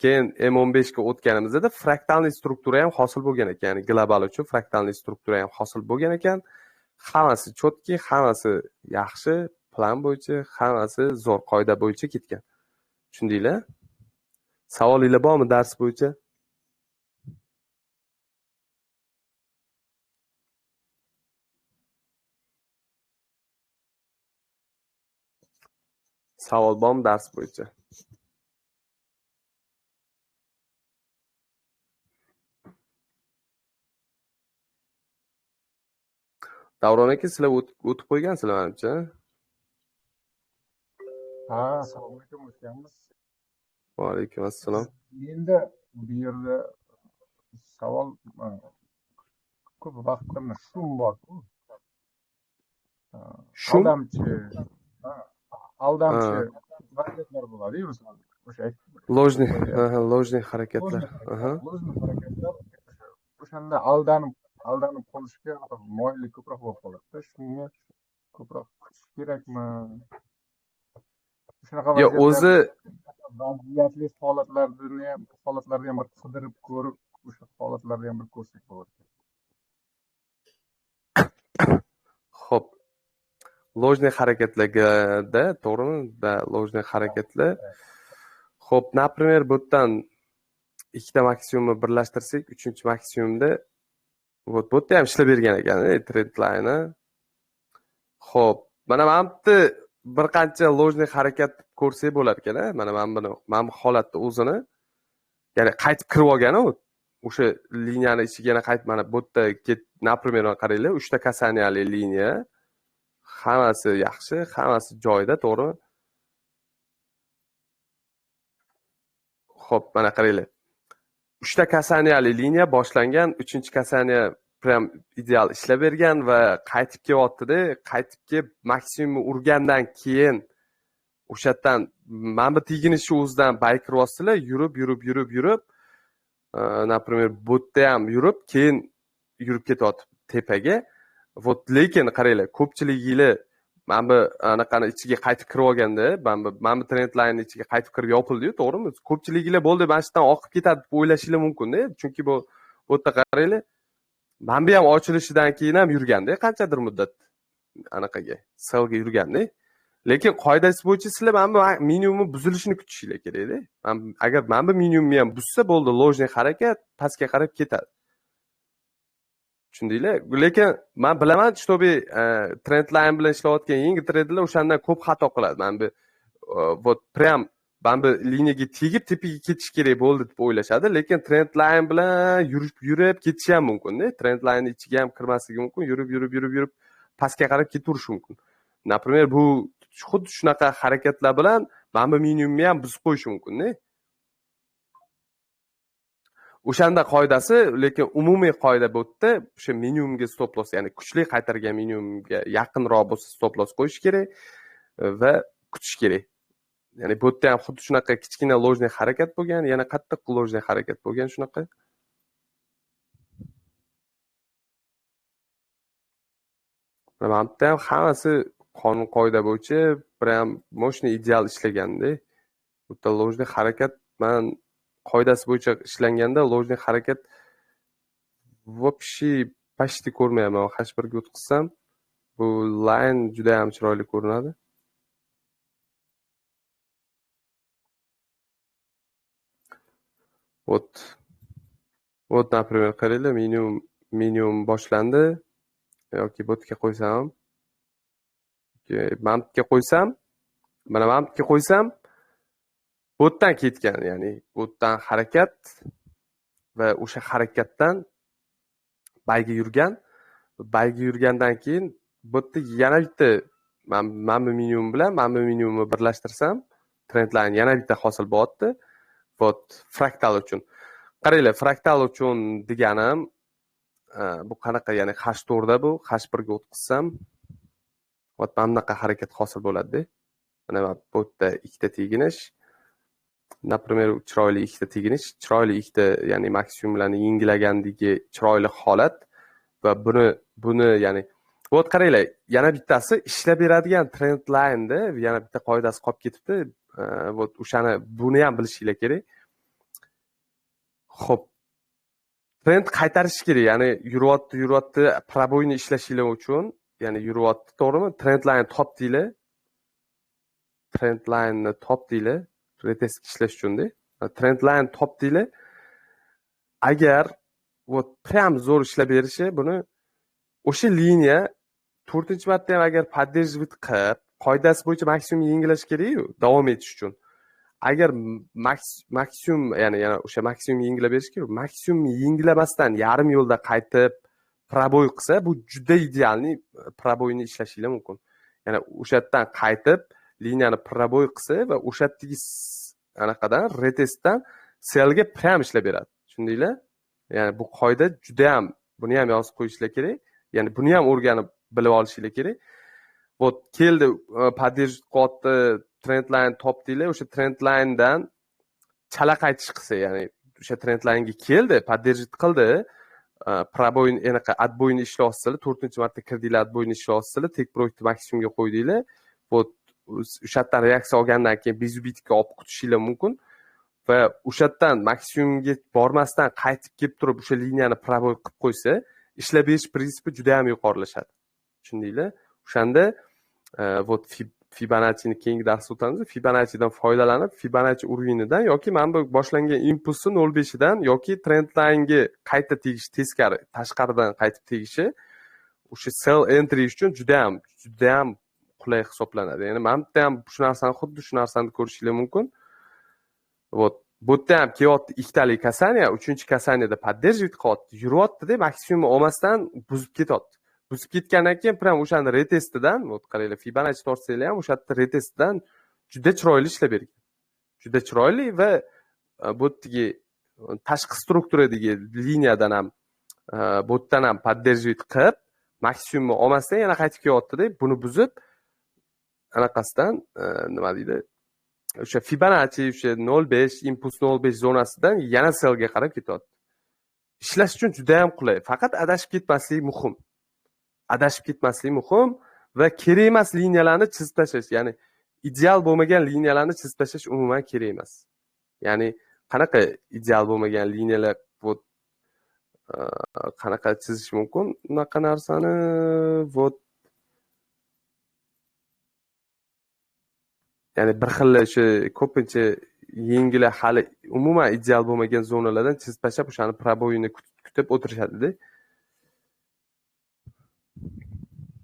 Keyin M15 ga o'tganimizda fraktalniy struktura ham hosil bo'lgan ekan. Ya'ni global uchun fraktalniy struktura ham hosil bo'lgan ekan. Hammasi chotki, hammasi yaxshi, plan bo'yicha, hammasi zo'r qoida bo'yicha ketgan. Tushundinglar? Savolinglar bormi dars bo'yicha? Savol bormi dars bo'yicha? Davron aka, sizlar o'tib qo'ygansizlar menimcha. Ha, assalomu alaykum, o'tganmiz. Va alaykum assalom. Menda bu yerda savol, ko'p vaqtda шум bor-ku. Шум? Aldamchi vaziyatlar bo'ladi-yu, masalan, o'sha ложный, ложный harakatlar. Ложный harakatlar, o'shanda aldanib qolishga moyillik ko'proq bo'lib qoladi-da. Shunga ko'proq kutish kerakmi? Shunaqa o'zi vaziyatli holatlarni ham bir qidirib ko'rib, o'sha holatlarni ham bir ko'rsak bo'ladi. Xo'p. Ложный harakatlarga-da, to'g'rimi? Da, ложный harakatlar. Xo'p, например, bu yerdan ikkita maksimumni birlashtirsak, uchinchi maksimumda вот bu yerda ham ishlab bergan ekan, trend line. Xo'p, mana bu yerda bir qancha ложный harakat ko'rsak bo'lar ekan, mana buni, mana bu holatda o'zini, ya'ni qaytib kirib olgani u o'sha liniyani ichiga yana qaytib, mana bu yerda например, qaranglar, 3 ta kasaniyali liniya, hammasi yaxshi, hammasi joyida, to'g'rimi? Xo'p, mana qaranglar. 3 ta kasaniyali liniya boshlangan, 3-kasaniya prям ideal ishlab bergan va qaytib kelyapti-da, qaytib kelib maksimumni urgandan keyin o'sha yerdan mana bu teginishi o'zidan bay kiryapsizlar, yurib, например, bu yerda ham yurib, keyin yurib ketyapti tepaga. Вот, lekin qaranglar, ko'pchiliginglar mana bu anaqani ichiga qaytib kirib olganda, mana bu trend line ichiga qaytib kirib yopildi-yu, to'g'rimi? Ko'pchiliginglar bo'ldi, mana shu yerdan oqib ketadi deb o'ylashinglar mumkin-da, chunki bu yerda qaranglar, mana bu ham ochilishidan keyin ham yurganda, qanchadir muddat anaqaga, sellga yurganda. Lekin qoidasi bo'yicha sizlar mana bu minimumni buzilishini kutishinglar kerak-da. Agar mana bu minimumni ham buzsa bo'ldi, ложный harakat pastga qarab ketadi. Tushundinglar? Lekin men bilaman, чтобы trend line bilan ishlayotgan yangi treyderlar o'shandan ko'p xato qiladi. Mana bu вот prям mana bu liniyaga tegib tepaga ketish kerak bo'ldi deb o'ylashadi, lekin trend line bilan yurib ketishi ham mumkin-da. Trend line ichiga ham kirmasligi mumkin, yurib pastga qarab ketaverishi mumkin. Например, bu xuddi shunaqa harakatlar bilan mana bu minimumni ham buzib qo'yishi mumkin-da. O'shanda qoidasi, lekin umumiy qoida bu yerda o'sha minimumga stop loss, ya'ni kuchli qaytargan minimumga yaqinroq bo'lsa stop loss qo'yish kerak va kutish kerak. Ya'ni bu yerda ham xuddi shunaqa kichkina ложный harakat bo'lgan, yana qattiq ложный harakat bo'lgan shunaqa. Mana bu yerda ham hammasi qonun qoida bo'yicha prям мощный ideal ishlaganda. Bu yerda ложный harakat man qoidasi bo'yicha ishlanganda ложный harakat вообще почти ko'rmayapman. H1 ga o'tkazsam bu line juda ham chiroyli ko'rinadi. Вот. Вот, например, qaranglar, minimum boshlandi yoki bu yerga qo'ysam, mana bu yerga qo'ysam, mana bu yerga qo'ysam, bu yerdan ketgan, ya'ni bu yerdan harakat va o'sha harakatdan bayga yurgan, bayga yurgandan keyin bu yerda yana bitta mana bu minimum bilan mana bu minimumni birlashtirsam, trend line yana bitta hosil bo'lyapti. Вот fraktal uchun. Qaranglar, fraktal uchun deganim bu qanaqa, ya'ni H4 da bu H1 ga o'tkazsam, вот mana bunaqa harakat hosil bo'ladi-da. Mana bu yerda ikkita teginish, например, chiroyli ikkita teginish, chiroyli ikkita, ya'ni maksimumlarni yengilagandagi chiroyli holat va buni ya'ni вот qaranglar, yana bittasi ishlab beradigan trend line-da yana bitta qoidasi qolib ketibdi. Вот o'shani buni ham bilishinglar kerak. Xo'p. Trend qaytarish kerak, ya'ni yuryapti, proboyni ishlashinglar uchun, ya'ni yuryapti, to'g'rimi? Trend line topdinglar. Trend line-ni topdinglar, retest ishlash uchun-da. Trend line topdinglar. Agar вот prям zo'r ishlab berishi, buni o'sha liniya 4-marta ham agar поддерживать qilib, qoidasi bo'yicha maksimum yengilash kerak-ku, davom etish uchun. Agar maksimum, ya'ni yana o'sha maksimum yengilab berish kerak, maksimum yengilamasdan yarim yo'lda qaytib proboy qilsa, bu juda idealniy proboyni ishlashinglar mumkin. Ya'ni o'sha yerdan qaytib Liniyani пробой qilsa va o'sha yerdagi anaqadan, retestdan sellga prям ishlab beradi. Tushundinglar? Ya'ni bu qoida juda ham, buni ham yozib qo'yishlar kerak. Ya'ni buni ham o'rganib bilib olishinglar kerak. Вот keldi, поддержка qilyapti, trend line topdinglar, o'sha trend linedan chala qaytish qilsa, ya'ni o'sha trend linega keldi, поддержка qildi, пробой ni, anaqa отбой ni ishlayapsizlar, 4-marta kirdinglar, отбой ni ishlayapsizlar, take profitni maksimumga qo'ydinglar. Вот o'sha yerdan reaksiya olgandan keyin безубыток ka olib kutishinglar mumkin va o'sha yerdan maksimumga bormasdan qaytib kelib turib o'sha liniyani пробой qilib qo'ysa, ishlab berish prinsipi juda ham yuqorilashadi. Tushundinglar? O'shanda вот Fibonacci'ni keyingi darsda o'tamiz. Fibonacci'dan foydalanib, Fibonacci уровень idan yoki mana bu boshlangan impulsni 0.5 dan yoki trend linega qayta tegish, teskari tashqaridan qaytib tegishi o'sha sell entry uchun juda ham, juda ham qulay hisoblanadi. Ya'ni mana bu yerda ham shu narsani, xuddi shu narsani ko'rishingiz mumkin. Вот bu yerda ham kelyapti ikkitalik касания, uchinchi касания da поддерживать qilyapti, yuryapti-da, maksimum olmasdan buzib ketyapti. Buzib ketgandan keyin prям o'shani retestidan, вот qaranglar, Fibonacci tortsanglar ham o'sha yerda retestidan juda chiroyli ishlab bergan. Juda chiroyli va bu yerdagi tashqi strukturadagi liniyadan ham, bu yerdan ham поддерживать qilib, maksimumni olmasdan yana qaytib kelyapti-da, buni buzib anaqasidan, nima deydi, o'sha Fibonacci o'sha 0.5, impuls 0.5 zonasidan yana sellga qarab ketyapti. Ishlash uchun juda ham qulay. Faqat adashib ketmaslik muhim. Adashib ketmaslik muhim va kerak emas liniyalarni chizib tashlash, ya'ni ideal bo'lmagan liniyalarni chizib tashlash umuman kerak emas. Ya'ni qanaqa ideal bo'lmagan liniyalar, вот qanaqa chizish mumkin unaqa narsani, вот ya'ni bir xil o'sha ko'pincha yengil hali umuman ideal bo'lmagan zonalardan chizib tashlab o'shani пробой ini kutib o'tirishadi-da.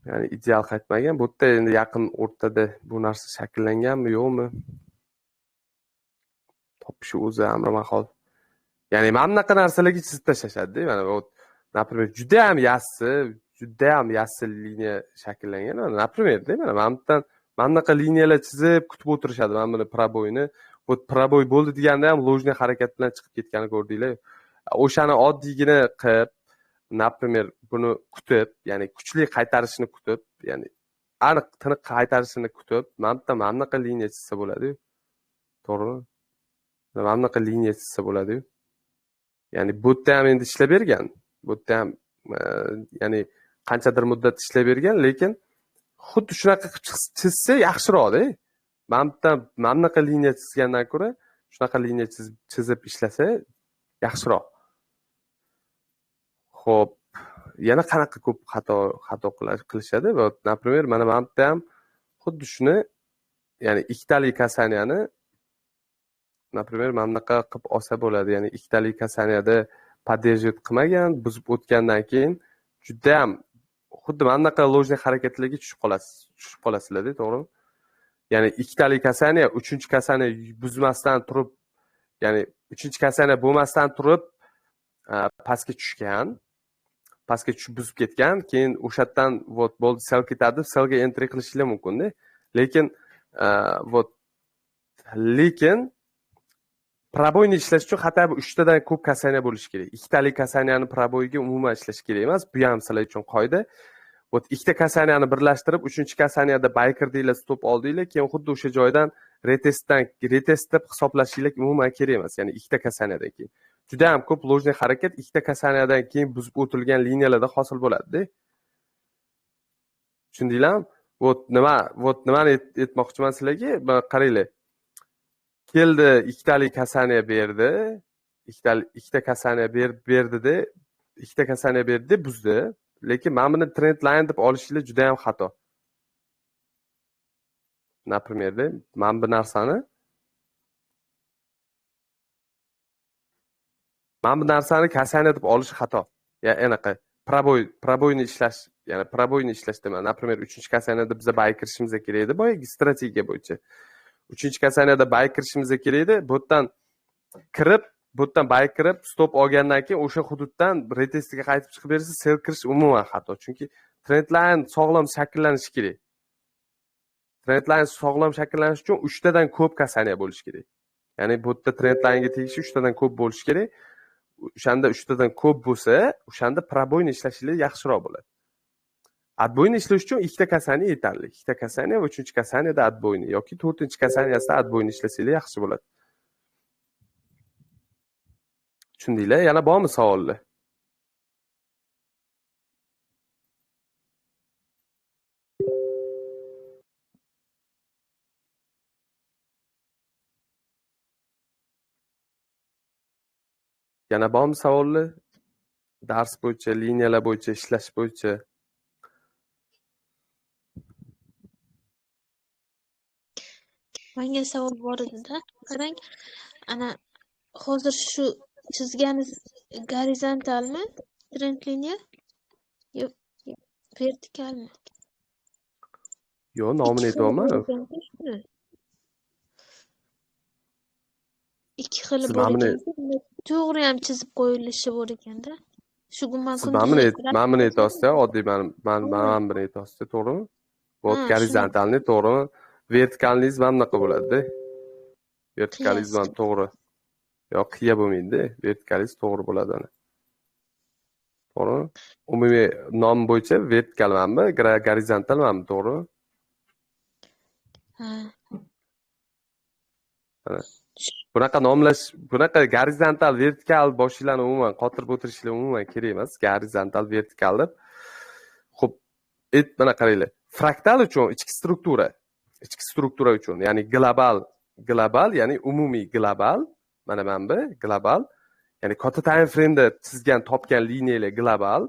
Ya'ni ideal qaytmagan. Bu yerda endi yaqin o'rtada bu narsa shakllanganmi, yo'qmi? Topishi o'zi amri mahol. Ya'ni mana bunaqa narsalarga chizib tashlashadi-da. Mana bu, например, juda ham yassi, juda ham yassi liniya shakllangan. Mana, например, da, mana bu yerdan mana bunaqa liniyalar chizib kutib o'tirishadi mana buni пробой ni. Bu пробой bo'ldi deganda ham ложный harakat bilan chiqib ketganini ko'rdinglar. O'shani oddiygina qilib, например, buni kutib, ya'ni kuchli qaytarishini kutib, ya'ni aniq tiniq qaytarishini kutib, mana bu yerda mana bunaqa liniya chizsa bo'ladi-yu. To'g'rimi? Mana bunaqa liniya chizsa bo'ladi-yu. Ya'ni bu yerda ham endi ishlab bergan. Bu yerda ham, ya'ni qanchadir muddat ishlab bergan, lekin xuddi shunaqa qilib chizsa yaxshiroq-da. Mana bu yerda mana bunaqa liniya chizgandan ko'ra shunaqa liniya chizib ishlasa yaxshiroq. Xo'p, yana qanaqa ko'p xato qilishadi? Va, например, mana bu yerda ham xuddi shuni, ya'ni ikkitalik касания ni, например, mana bunaqa qilib olsa bo'ladi. Ya'ni ikkitalik касания da поддерживать qilmagan, buzib o'tgandan keyin juda ham xuddi mana bunaqa ложный harakatlarga tushib qolasiz, tushib qolasizlar-da, to'g'rimi? Ya'ni ikkitalik касания, uchinchi касания buzmasdan turib, ya'ni uchinchi касания bo'lmasdan turib, pastga tushgan, pastga tushib buzib ketgan, keyin o'sha yerdan вот bo'ldi, sell ketadi, sellga entry qilishinglar mumkin-da. Lekin вот lekin пробой ni ishlash uchun хотя бы 3 tadan ko'p касания bo'lishi kerak. Ikkitalik касания ni пробой ga umuman ishlash kerak emas. Bu ham sizlar uchun qoida. Вот ikkita касания ni birlashtirib, uchinchi касания da buy kirdinglar, stop oldinglar, keyin xuddi o'sha joydan retestdan retest deb hisoblashinglar umuman kerak emas. Ya'ni ikkita касания dan keyin. Juda ham ko'p ложный harakat ikkita касания dan keyin buzib o'tilgan liniyalarda hosil bo'ladi-da. Tushundinglarmi? Вот nima, вот nimani aytmoqchiman sizlarga? Mana qaranglar. Keldi, ikkitalik касания berdi. Ikkita касания berdida, ikkita касания berdi, buzdi. Lekin mana buni trend line deb olishinglar juda ham xato. Например, mana bu narsani касания deb olish xato. Ya anaqa пробой ni ishlash, ya'ni пробой ni ishlash deman. Например, uchinchi касания da biza buy kirishimiz kerak edi, boyagi strategiya bo'yicha. Uchinchi касания da buy kirishimiz kerak edi. Bu yerdan kirib, bu yerdan buy kirib, stop olgandan keyin o'sha hududdan retestiga qaytib chiqib bersa, sell kirish umuman xato. Chunki trend line sog'lom shakllanishi kerak. Trend line sog'lom shakllanishi uchun 3 tadan ko'p kasaniya bo'lishi kerak. Ya'ni bu yerda trend line'ga tegishi 3 tadan ko'p bo'lishi kerak. O'shanda 3 tadan ko'p bo'lsa, o'shanda proboyni ishlashingiz yaxshiroq bo'ladi. Отбойni ishlash uchun 2 ta kasaniya yetarli. 2 ta kasaniya va 3-kasaniyada отбойni yoki 4-kasaniyasida отбойni ishlasangiz yaxshi bo'ladi. Tushundinglar? Yana bormi savollar? Yana bormi savollar? Dars bo'yicha, liniyalar bo'yicha, ishlash bo'yicha. Menga savol bor edi-da. Qarang, ana hozir shu chizganingiz gorizontalmi trend liniya yo vertikalmi? Yo'q, nomini aytyapman. Ikki xili bor ekan. To'g'ri ham chizib qo'yilishi bor ekanda. Shu gumon mana buni aytyapsiz, oddiy mana buni aytyapsiz, to'g'rimi? Вот gorizontalni, to'g'rimi? Vertikalningiz mana bunaqa bo'ladi-da. Vertikalingiz mana to'g'ri. Yo'q, qiya bo'lmaydi-da. Vertikalingiz to'g'ri bo'ladi ana. To'g'rimi? Umumiy nom bo'yicha vertikal manmi, gorizontal manmi, to'g'rimi? Ha. Mana. Bunaqa nomlash, bunaqa gorizontal, vertikal boshinglarni umuman qotirib o'tirishlar umuman kerak emas. Gorizontal, vertikal deb. Xo'p, mana qaranglar. Fraktal uchun ichki struktura, ichki struktura uchun, ya'ni global, global, ya'ni umumiy global, mana bu global, ya'ni katta time frame'da chizgan, topgan liniyalar global,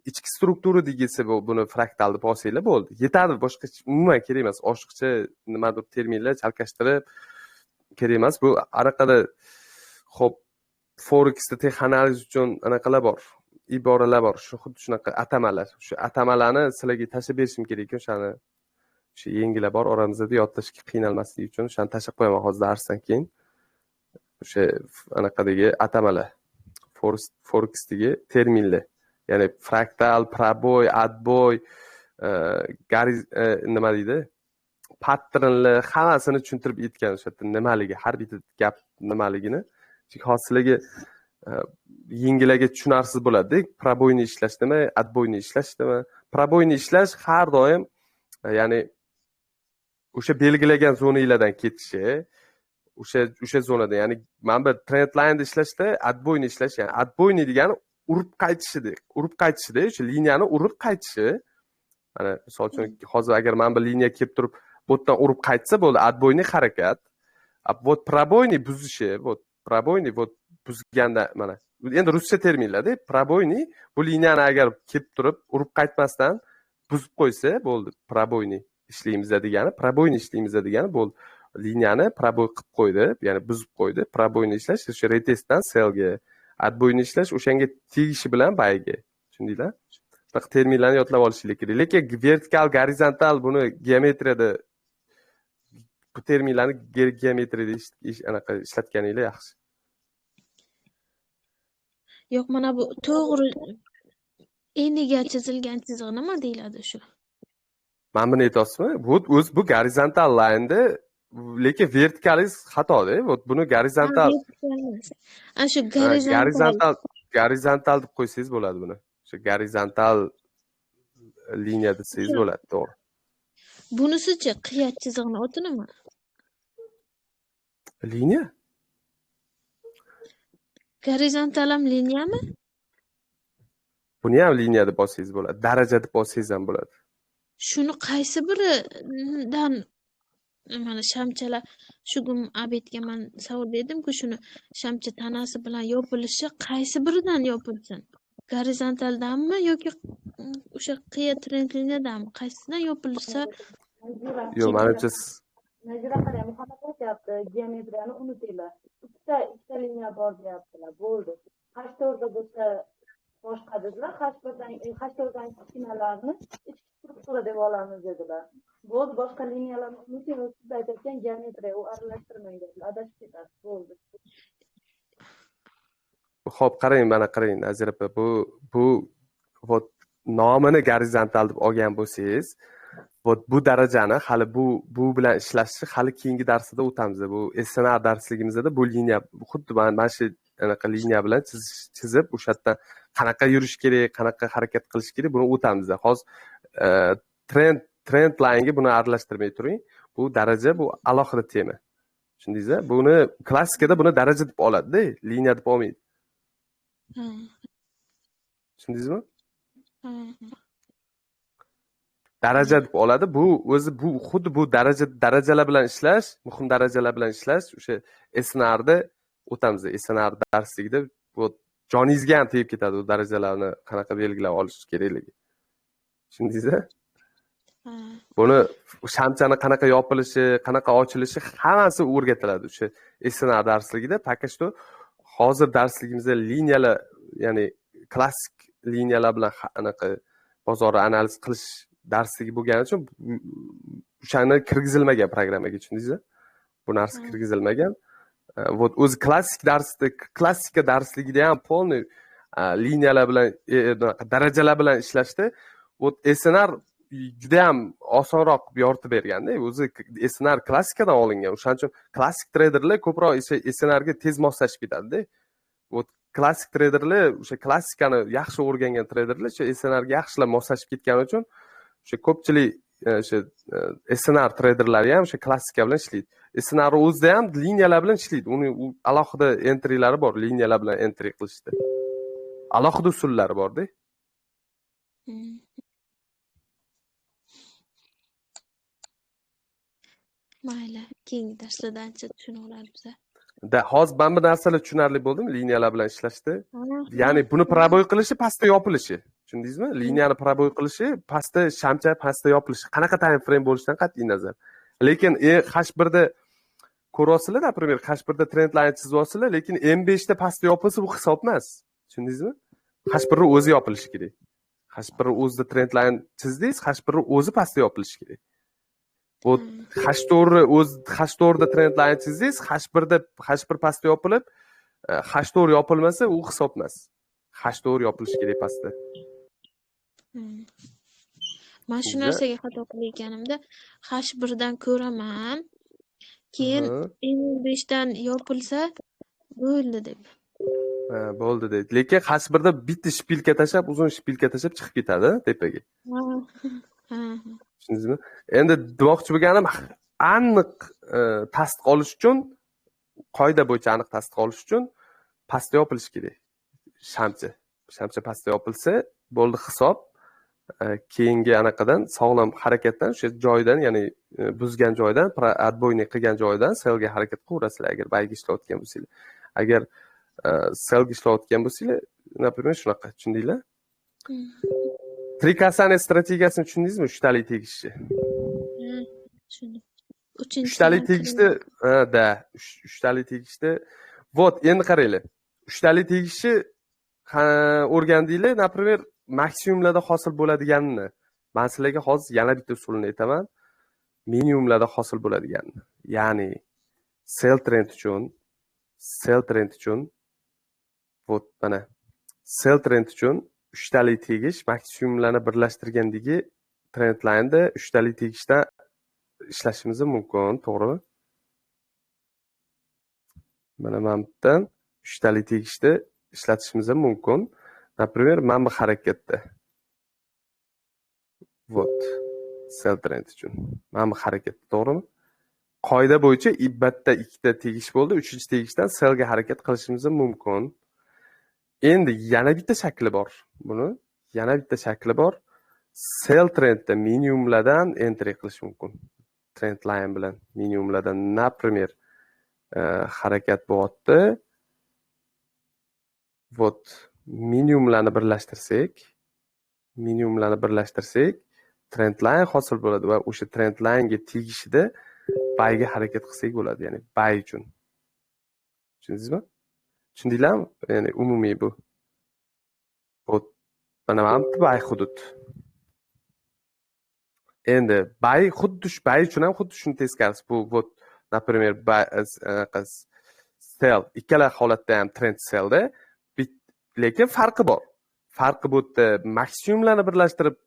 ichki struktura degisi buni fraktal deb olsanglar bo'ldi. Yetadi, boshqa umuman kerak emas. Oshiqcha nimadir terminlar chalkashtirib kerak emas. Bu anaqada, xo'p, Forexda texanaliz uchun anaqalar bor, iboralar bor. Shu xuddi shunaqa atamalar. Shu atamalarni sizlarga tashlab berishim kerak ekan, o'shani o'sha yengilar bor oramizda yodlashga qiynalmaslik uchun o'shani tashlab qo'yaman hozir darsdan keyin. O'sha anaqadagi atamalar, Forexdagi terminlar, ya'ni fraktal, proboy, adboy, nima deydi? Patternlar hammasini tushuntirib aytgan o'sha yerda nimaligi, har bitta gap nimaligini. Chunki hozir sizlarga yengilarga tushunarsiz bo'ladi-da. Proboyni ishlash nima, adboyni ishlash nima? Proboyni ishlash har doim, ya'ni o'sha belgilagan zonalardan ketishi, o'sha zonada, ya'ni mana bu trend line'da ishlashda adboyni ishlash, ya'ni adboyni degani urib qaytishida, urib qaytishida, o'sha liniyani urib qaytishi. Mana misol uchun hozir agar mana bu liniya kelib turib bu yerdan urib qaytsa bo'ldi, adboyni harakat. Вот proboyni buzishi, вот proboyni вот buzganda mana endi ruscha terminlarda proboyni bu liniyani agar kelib turib urib qaytmasdan buzib qo'ysa bo'ldi, proboyni ishlaymiz degani, proboyni ishlaymiz degani bo'ldi. Liniyani proboy qilib qo'ydi, ya'ni buzib qo'ydi. Proboyni ishlash o'sha retestdan sellga, adboyni ishlash o'shanga tegishi bilan buyga. Tushundinglar? Shunaqa terminlarni yodlab olishinglar kerak. Lekin vertikal, gorizontal buni geometriyada bu terminlarni geometriyada anaqa ishlatganinglar yaxshi. Yo'q, mana bu to'g'ri eniga chizilgan chiziq nima deyiladi shu? Mana buni aytyapsizmi? Bu o'z bu gorizontal line'da, lekin vertikalingiz xato-da. Buni gorizontal. Ana shu gorizontal, gorizontal deb qo'ysangiz bo'ladi buni. O'sha gorizontal liniya desangiz bo'ladi, to'g'ri. Bunisichi qiya chizig'ini oti nima? Liniya? Gorizontal ham liniyami? Buni ham liniya deb olsangiz bo'ladi, daraja deb olsangiz ham bo'ladi. Shuni qaysi biridan mana shamchalar, shu kun obedga men savol berdim-ku, shuni shamcha tanasi bilan yopilishi qaysi biridan yopilsin? Gorizontaldanmi yoki o'sha qiya trend liniyadanmi? Qaysidan yopilsa? Yo'q, menimcha Nazira qarang, Muhammad aytyapti, geometriyani unutinglar. Ikkita liniya bor deyaptilar. Bo'ldi. H4da bo'lsa boshqa dedilar, H1dan H4dan kichkinalarni ichki struktura deb olamiz dedilar. Bo'ldi, boshqa liniyalarni unuting, siz aytayotgan geometriya, u aralashtirmang dedilar. Adashib ketasiz, bo'ldi. Xo'p, qarang, mana qarang, Nazira opa, bu вот nomini gorizontal deb olgan bo'lsangiz, Вот bu darajani hali bu bilan ishlashni hali keyingi darsida o'tamiz. Bu SNR darsligimizda bu liniya, xuddi mana shu anaqa liniya bilan chizib, o'sha yerdan qanaqa yurish kerak, qanaqa harakat qilish kerak, buni o'tamiz. Hozir trend linega buni aralashtirmay turing. Bu daraja, bu alohida tema. Tushundingiz? Buni klassikada buni daraja deb oladi-da, liniya deb olmaydi. Tushundingizmi? Daraja deb oladi. Bu o'zi, bu xuddi bu daraja, darajalar bilan ishlash, muhim darajalar bilan ishlash, o'sha SNRda o'tamiz. SNR darsligida bu joningizga ham tegib ketadi, u darajalarni qanaqa belgilab olish kerakligi. Tushundingiz? Buni shamchani qanaqa yopilishi, qanaqa ochilishi, hammasi o'rgatiladi o'sha SNR darsligida. Пока что hozir darsligimizda liniyalar, ya'ni klassik liniyalar bilan anaqa bozorni analiz qilish darsligi bo'lgani uchun o'shani kirgizilmagan programmaga, tushundingizmi? Bu narsa kirgizilmagan. Вот o'zi klassik darsda, klassika darsligida ham полный liniyalar bilan, darajalar bilan ishlashda, вот SNR judayam osonroq qilib yoritib berganda. O'zi SNR klassikadan olingan, o'shaning uchun klassik treyderlar ko'proq o'sha SNRga tez moslashib ketadida. Вот klassik treyderlar, o'sha klassikani yaxshi o'rgangan treyderlar o'sha SNRga yaxshilab moslashib ketgani uchun o'sha ko'pchilik o'sha SNR treyderlari ham o'sha klassika bilan ishlaydi. SNR o'zida ham liniyalar bilan ishlaydi. Uni alohida entrylari bor, liniyalar bilan entry qilishda alohida usullari borda. Mayli, keyingi darslarda ancha tushunib olamiz. Да, hozir mana bu narsalar tushunarli bo'ldimi, liniyalar bilan ishlashda? Ya'ni buni пробой qilishi, pastda yopilishi. Tushundingizmi? Liniyani пробой qilishi, pastda shamcha pastda yopilishi. Qanaqa time frame bo'lishidan qat'iy nazar. Lekin H1da ko'ryapsizlar, например, H1da trend line chizyapsizlar, lekin M5da pastda yopilsa, bu hisob emas. Tushundingizmi? H1 o'zi yopilishi kerak. H1 o'zida trend line chizdingiz, H1 o'zi pastda yopilishi kerak. Вот H4 o'z H4da trend line chizdingiz, H1da H1 pastda yopilib, H4 yopilmasa, u hisob emas. H4 yopilishi kerak pastda. Man shu narsaga xato qilayotganimda H1dan ko'raman, keyin M5dan yopilsa bo'ldi deb. Ha, bo'ldi deydi. Lekin H1da bitta шпилька tashlab, uzun шпилька tashlab chiqib ketadi tepaga. Ha. Tushundingizmi? Endi demoqchi bo'lganim, aniq tasdiq olish uchun, qoida bo'yicha aniq tasdiq olish uchun pastda yopilishi kerak. Shamcha. Shamcha pastda yopilsa, bo'ldi hisob. Keyingi anaqadan, sog'lom harakatdan, o'sha joydan, ya'ni buzgan joydan, отбойный qilgan joydan sellga harakat qilaverasizlar, agar buyga ishlayotgan bo'lsanglar. Agar sellga ishlayotgan bo'lsanglar, например, shunaqa, tushundinglar? Три касания strategiyasini tushundingizmi? Uchtalik tegishni. Tushundim. Uchtalik tegishni, ha, да, uchtalik tegishni. Вот, endi qaranglar. Uchtalik tegishni o'rgandinglar, например, maksimumlarda hosil bo'ladiganini. Men sizlarga hozir yana bitta usulini aytaman. Minimumlarda hosil bo'ladiganini. Ya'ni sell trend uchun, вот mana sell trend uchun uchtalik tegish maksimumlarni birlashtirgandagi trend lineda uchtalik tegishdan ishlashimiz mumkin, to'g'rimi? Mana bu yerdan uchtalik tegishni ishlatishimiz ham mumkin. Например, mana bu harakatda. Вот. Sell trend uchun. Mana bu harakatda, to'g'rimi? Qoida bo'yicha bitta, ikkita tegish bo'ldi, uchinchi tegishdan sellga harakat qilishimiz mumkin. Endi yana bitta shakli bor. Buni yana bitta shakli bor. Sell trendda minimumlardan entry qilish mumkin. Trend line bilan minimumlardan, например, harakat bo'lyapti. Вот minimumlarni birlashtirsak, trend line hosil bo'ladi va o'sha trend linega tegishida buyga harakat qilsak bo'ladi, ya'ni buy uchun. Tushundingizmi? Tushundinglarmi? Ya'ni umumiy bu. Вот mana bu buy hudud. Endi buy xuddi shu buy uchun ham xuddi shuni teskarisi. Bu вот, например, buy, sell ikkala holatda ham trend sellda, lekin farqi bor. Farqi bu yerda maksimumlarni birlashtirib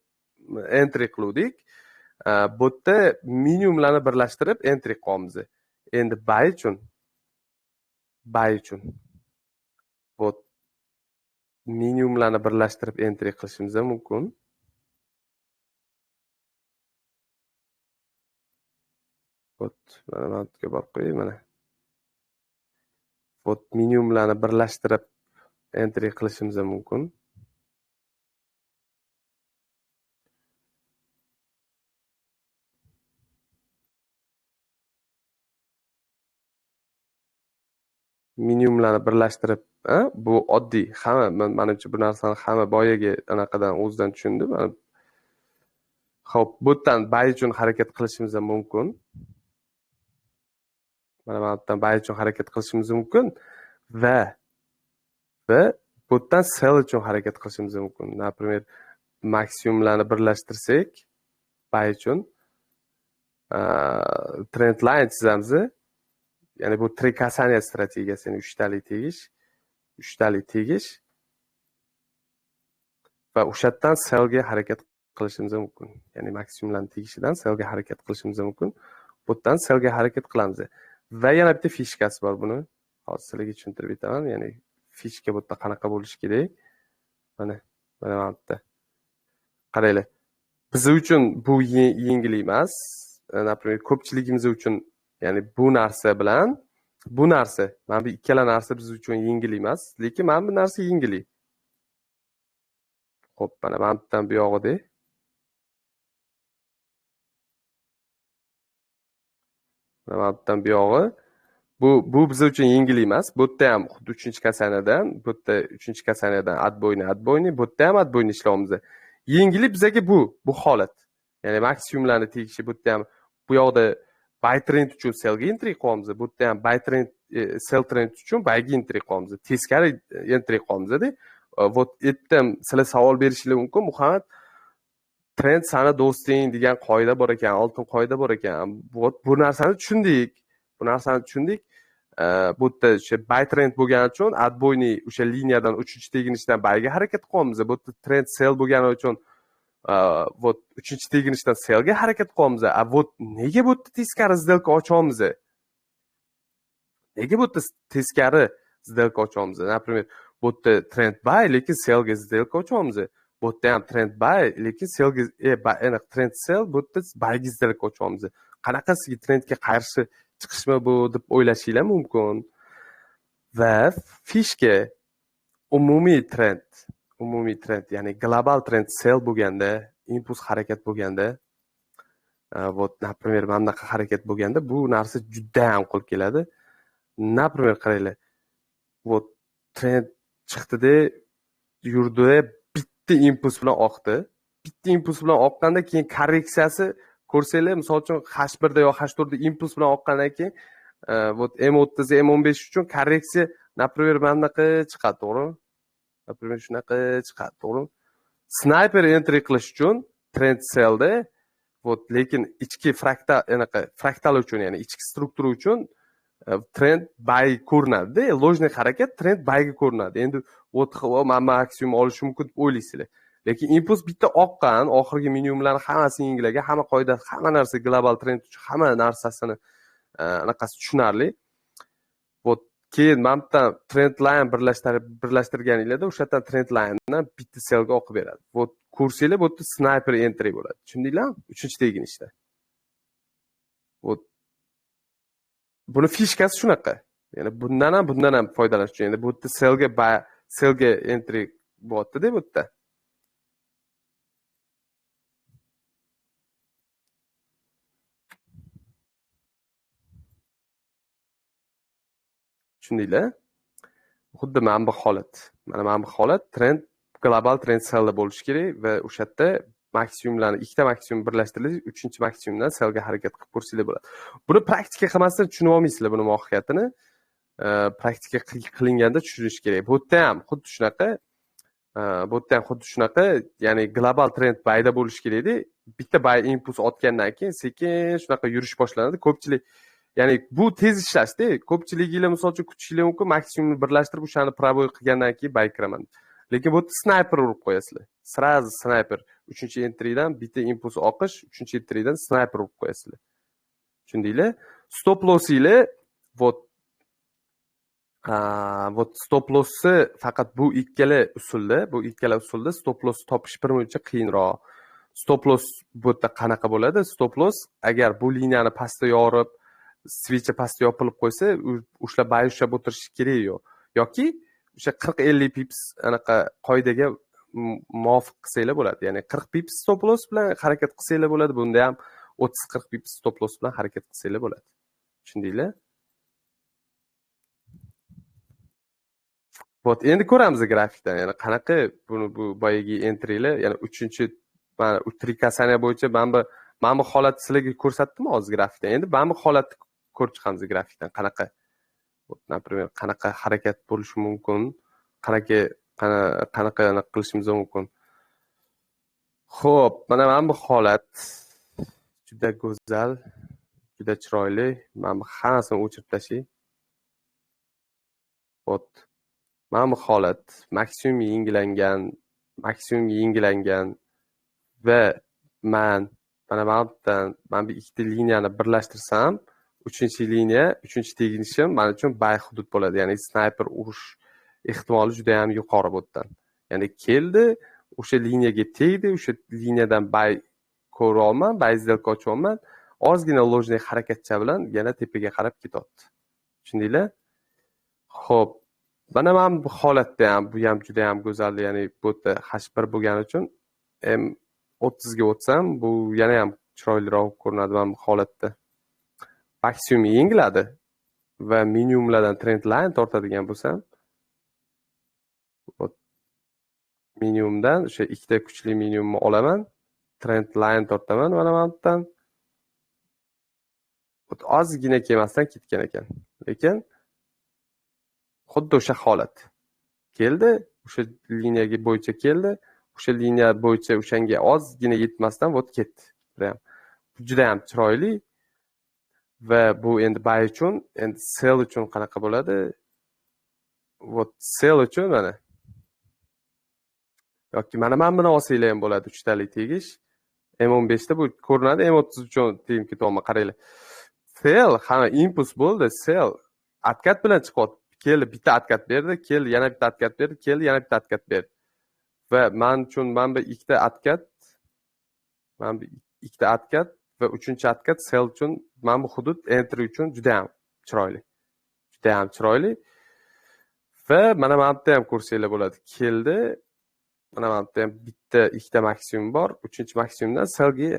entry qiluvdik. Bu yerda minimumlarni birlashtirib entry qilyapmiz. Endi buy uchun вот minimumlarni birlashtirib entry qilishimiz ham mumkin. Вот mana bu yerga borib qo'yay mana. Вот minimumlarni birlashtirib entry qilishimiz ham mumkin. Minimumlarni birlashtirib, bu oddiy, hamma, menimcha bu narsani hamma boyagi anaqadan o'zidan tushundi. Xo'p, bu yerdan buy uchun harakat qilishimiz ham mumkin. Mana bu yerdan buy uchun harakat qilishimiz mumkin va bu yerdan sell uchun harakat qilishimiz mumkin. Например, maksimumlarni birlashtirsak buy uchun trend line chizamiz. Ya'ni bu три касания strategiyasi, ya'ni uchtalik tegish va o'sha yerdan sellga harakat qilishimiz mumkin. Ya'ni maksimumlarni tegishidan sellga harakat qilishimiz mumkin. Bu yerdan sellga harakat qilamiz. Va yana bitta fishkasi bor buni. Hozir sizlarga tushuntirib beraman. Ya'ni fishka bu yerda qanaqa bo'lishi kerak? Mana bu yerda. Qaranglar. Biz uchun bu yengil emas. Например, ko'pchiligimiz uchun, ya'ni bu narsa bilan bu narsa, mana bu ikkala narsa biz uchun yengil emas, lekin mana bu narsa yengil. Xo'p, mana bu yerdan bu yog'ida. Mana bu yerdan bu yog'i. Bu biz uchun yengil emas. Bu yerda ham xuddi 3-kasanadan, bu yerda 3-kasanadan отбойni, bu yerda ham отбойni ishlaymiz. Yengili bizga bu holat. Ya'ni maksimumlarni tegishi bu yerda ham, bu yoqda buy trend uchun sellga entry qilyapmiz. Bu yerda ham buy trend, sell trend uchun buyga entry qilyapmiz. Teskari entry qilyapmiz-da. Вот ertam sizlar savol berishingiz mumkin. Muhammad, trend sani do'sting degan qoida bor ekan, oltin qoida bor ekan. Вот bu narsani tushundik. Bu narsani tushundik. Bu yerda o'sha buy trend bo'lgani uchun отбойni o'sha liniyadan 3-teginishdan buyga harakat qilyapmiz. Bu yerda trend sell bo'lgani uchun вот 3-teginishdan sellga harakat qilyapmiz. A вот nega bu yerda teskari сделка ochyapmiz? Nega bu yerda teskari сделка ochyapmiz? Например, bu yerda trend buy, lekin sellga сделка ochyapmiz. Bu yerda ham trend buy, lekin sellga trend sell, bu yerda buyga сделка ochyapmiz. Qanaqasiga trendga qarshi chiqishmi bu deb o'ylashinglar mumkin. Va fishka umumiy trend, ya'ni global trend sell bo'lganda, impuls harakat bo'lganda, вот, например, mana bunaqa harakat bo'lganda bu narsa juda ham qo'l keladi. Например, qaranglar. Вот trend chiqdi-da, yurdi, bitta impuls bilan oqdi. Bitta impuls bilan oqqanda keyin korreksiyasi ko'rsanglar, misol uchun H1 da yo H4 da impuls bilan oqqandan keyin вот M30, M15 uchun korreksiya, например, mana bunaqa chiqadi, to'g'rimi? Например, shunaqa chiqadi, to'g'rimi? Sniper entry qilish uchun trend sellda, вот, lekin ichki fraktal, anaqa fraktal uchun, ya'ni ichki struktura uchun trend buy ko'rinadi-da, ложный harakat trend buyga ko'rinadi. Endi вот men maksimum olishim mumkin deb o'ylaysizlar. Lekin impuls bitta oqqan, oxirgi minimumlarni hammasini yangilagan, hamma qoida, hamma narsa global trend uchun hamma narsasini anaqasi tushunarli. Вот keyin mana bu yerdan trend line birlashtirganinglarda o'sha yerdan trend linedan bitta sellga oqib beradi. Вот ko'rsanglar, bu yerda sniper entry bo'ladi. Tushundinglarmi? 3-teginishda. Вот buni fishkasi shunaqa. Ya'ni bundan ham foydalanish uchun. Endi bu yerda sellga entry bo'lyapti-da bu yerda. Tushundinglar? Xuddi mana bu holat. Mana bu holat trend, global trend sellda bo'lishi kerak va o'sha yerda maksimumlarni, ikkita maksimum birlashtirilib, 3-maksimumdan sellga harakat qilib ko'rsanglar bo'ladi. Buni praktika qilmasdan tushunib olmaysizlar buni mohiyatini. Praktika qilinganda tushunish kerak. Bu yerda ham xuddi shunaqa, bu yerda ham xuddi shunaqa, ya'ni global trend buyda bo'lishi kerakda. Bitta buy impuls otgandan keyin sekin shunaqa yurish boshlanadi. Ko'pchilik, ya'ni bu tez ishlashda, ko'pchiliginglar misol uchun kutishinglar mumkin, maksimumni birlashtirib o'shani proboy qilgandan keyin buy kiraman. Lekin bu yerda snayper urib qo'yasizlar. Sразу snayper Uchinchi entrydan bitta impuls oqish, uchinchi entrydan snayper urib qo'yasizlar. Tushundinglar? Stop lossinglar вот вот stop lossni faqat bu ikkala usulda stop loss topish bir muncha qiyinroq. Stop loss bu yerda qanaqa bo'ladi? Stop loss agar bu liniyani pastda yorib, свеча pastda yopilib qo'ysa, ushlab, buy ushlab o'tirish kerak yo'q. Yoki o'sha 40-50 pips anaqa qoidaga muvofiq qilsanglar bo'ladi. Ya'ni 40 pips stop loss bilan harakat qilsanglar bo'ladi. Bunda ham 30-40 pips stop loss bilan harakat qilsanglar bo'ladi. Tushundinglar? Вот endi ko'ramiz grafikdan, ya'ni qanaqa buni, bu boyagi entrylar, ya'ni uchinchi, mana три касания bo'yicha mana bu holatni sizlarga ko'rsatdim hozir grafikdan. Endi mana bu holatni ko'rib chiqamiz grafikdan, qanaqa, вот например, qanaqa harakat bo'lishi mumkin, qanaqa qilishimiz mumkin. Xo'p, mana bu holat juda go'zal, juda chiroyli. Mana bu hammasini o'chirib tashlang. Вот. Mana bu holat maksimum yangilangan, maksimum yangilangan va man mana bu yerdan mana bu ikkita liniyani birlashtirsam, uchinchi liniya, uchinchi teginishim man uchun buy hudud bo'ladi. Ya'ni snayper urish ehtimoli juda ham yuqori bu yerdan. Ya'ni keldi, o'sha liniyaga tegdi, o'sha liniyadan buy ko'ryapman, buy сделка ochyapman. Ozgina ложный harakatcha bilan yana tepaga qarab ketyapti. Tushundinglar? Xo'p, mana bu holatda ham, bu ham juda ham go'zal, ya'ni bu yerda H1 bo'lgani uchun M30 ga o'tsam, bu yana ham chiroyliroq ko'rinadi mana bu holatda. Maksimum yengiladi va minimumlardan trend line tortadigan bo'lsam, вот minimumdan o'sha ikkita kuchli minimumni olaman, trend line tortaman mana bu yerdan. Ozgina kelmasdan ketgan ekan. Lekin xuddi o'sha holat. Keldi, o'sha liniyaga bo'yicha keldi, o'sha liniya bo'yicha o'shanga ozgina yetmasdan вот ketdi. Prям. Juda ham chiroyli va bu endi buy uchun, endi sell uchun qanaqa bo'ladi? Вот sell uchun mana yoki mana buni olsanglar ham bo'ladi, uchtalik tegish. M15 da bu ko'rinadi, M30 uchun tegib ketyapman, qaranglar. Sell, hamma impuls bo'ldi, sell откат bilan chiqyapti. Keldi, bitta откат berdi, keldi, yana bitta откат berdi, keldi, yana bitta откат berdi. Va man uchun mana bu ikkita откат, mana bu ikkita откат va uchinchi откат sell uchun mana bu hudud entry uchun juda ham chiroyli. Juda ham chiroyli. Va mana bu yerda ham ko'rsanglar bo'ladi. Keldi, mana bu yerda ham bitta, ikkita maksimum bor. Uchinchi maksimumdan sellga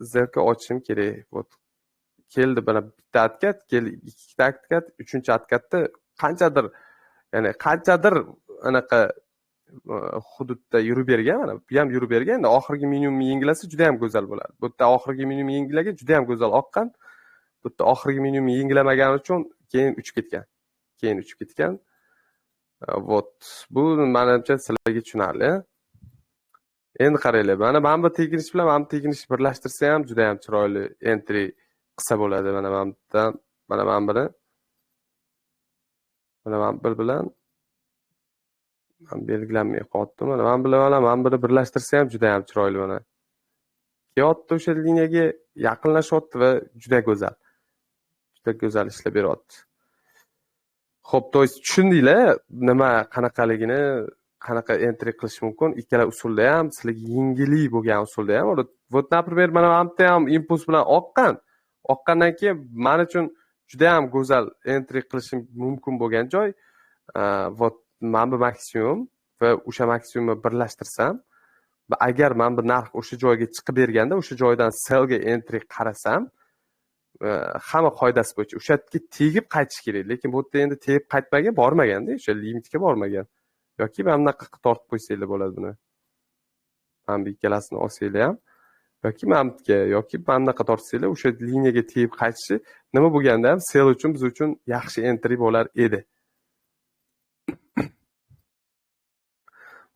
сделка ochishim kerak. Вот. Keldi, mana bitta откат, keldi ikkita откат, uchinchi откат da qanchadir, ya'ni qanchadir anaqa hududda yurib bergan, mana bu ham yurib bergan. Endi oxirgi minimumni yengilasa juda ham go'zal bo'ladi. Bu yerda oxirgi minimum yengilagan, juda ham go'zal oqqan. Bu yerda oxirgi minimumni yengilamagani uchun keyin uchib ketgan. Keyin uchib ketgan. Вот bu manimcha sizlarga tushunarli. Endi qaranglar, mana bu teginish bilan mana bu teginishni birlashtirsa ham juda ham chiroyli entry qilsa bo'ladi. Mana bu yerdan, mana buni, mana bu bilan belgilanmay qolyapti. Mana bilan mana buni birlashtirsa ham juda ham chiroyli mana. Kelyapti, o'sha liniyaga yaqinlashyapti va juda go'zal. Juda go'zal ishlab beryapti. Xo'p, то есть tushundinglar nima qanaqaligini, qanaqa entry qilish mumkin. Ikkala usulda ham, sizlarga yengillik bo'lgan usulda ham. Вот, например, mana bu yerda ham impuls bilan oqqan. Oqqandan keyin men uchun juda ham go'zal entry qilishim mumkin bo'lgan joy, вот mana bu maksimum va o'sha maksimumni birlashtirsam, agar mana bu narx o'sha joyga chiqib berganda, o'sha joydan sellga entry qarasam, hamma qoidasi bo'yicha o'sha yerga tegib qaytish kerak. Lekin bu yerda endi tegib qaytmagan, bormaganda, o'sha limitga bormagan. Yoki mana bunaqa qilib tortib qo'ysanglar bo'ladi buni. Mana bu ikkalasini olsanglar ham, yoki mana bu yerga, yoki mana bunaqa tortsanglar, o'sha liniyaga tegib qaytishi nima bo'lganda ham sell uchun, biz uchun yaxshi entry bo'lar edi.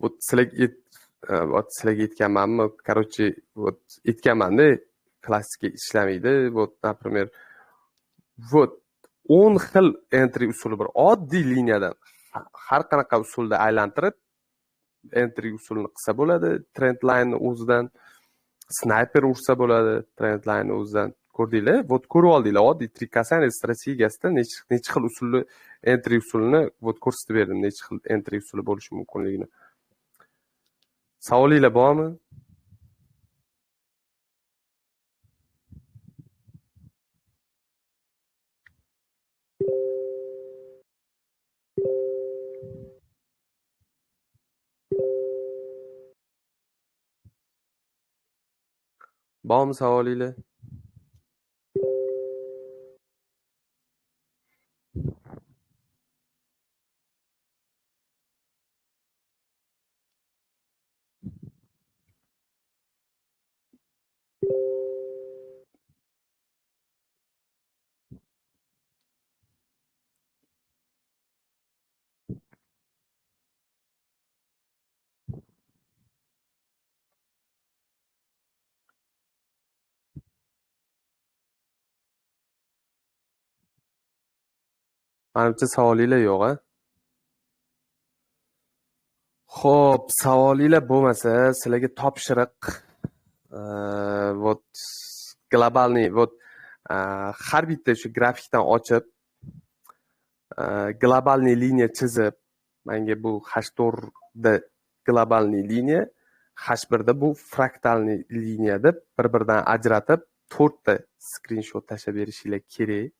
Вот sizlarga aytganmanmi? Короче, вот aytganman-da, klassika ishlamaydi. Вот, например, вот 10 xil entry usuli bir oddiy liniyadan har qanaqa usulda aylantirib entry usulini qilsa bo'ladi, trend line o'zidan snayper ursa bo'ladi, trend line o'zidan. Ko'rdinglar? Вот ko'rib oldinglar, oddiy три касания strategiyasida necha xil usulli entry usulini вот ko'rsatib berdim, necha xil entry usuli bo'lishi mumkinligini. Savolinglar bormi? Bormi savolinglar? Manimcha savolinglar yo'q, a? Xo'p, savolinglar bo'lmasa, sizlarga topshiriq, вот globalniy, вот har bitta shu grafikdan ochib, globalniy liniya chizib, menga bu H4 da globalniy liniya, H1 da bu fraktalniy liniya deb bir-biridan ajratib, 4 ta skrinshot tashlab berishinglar kerak.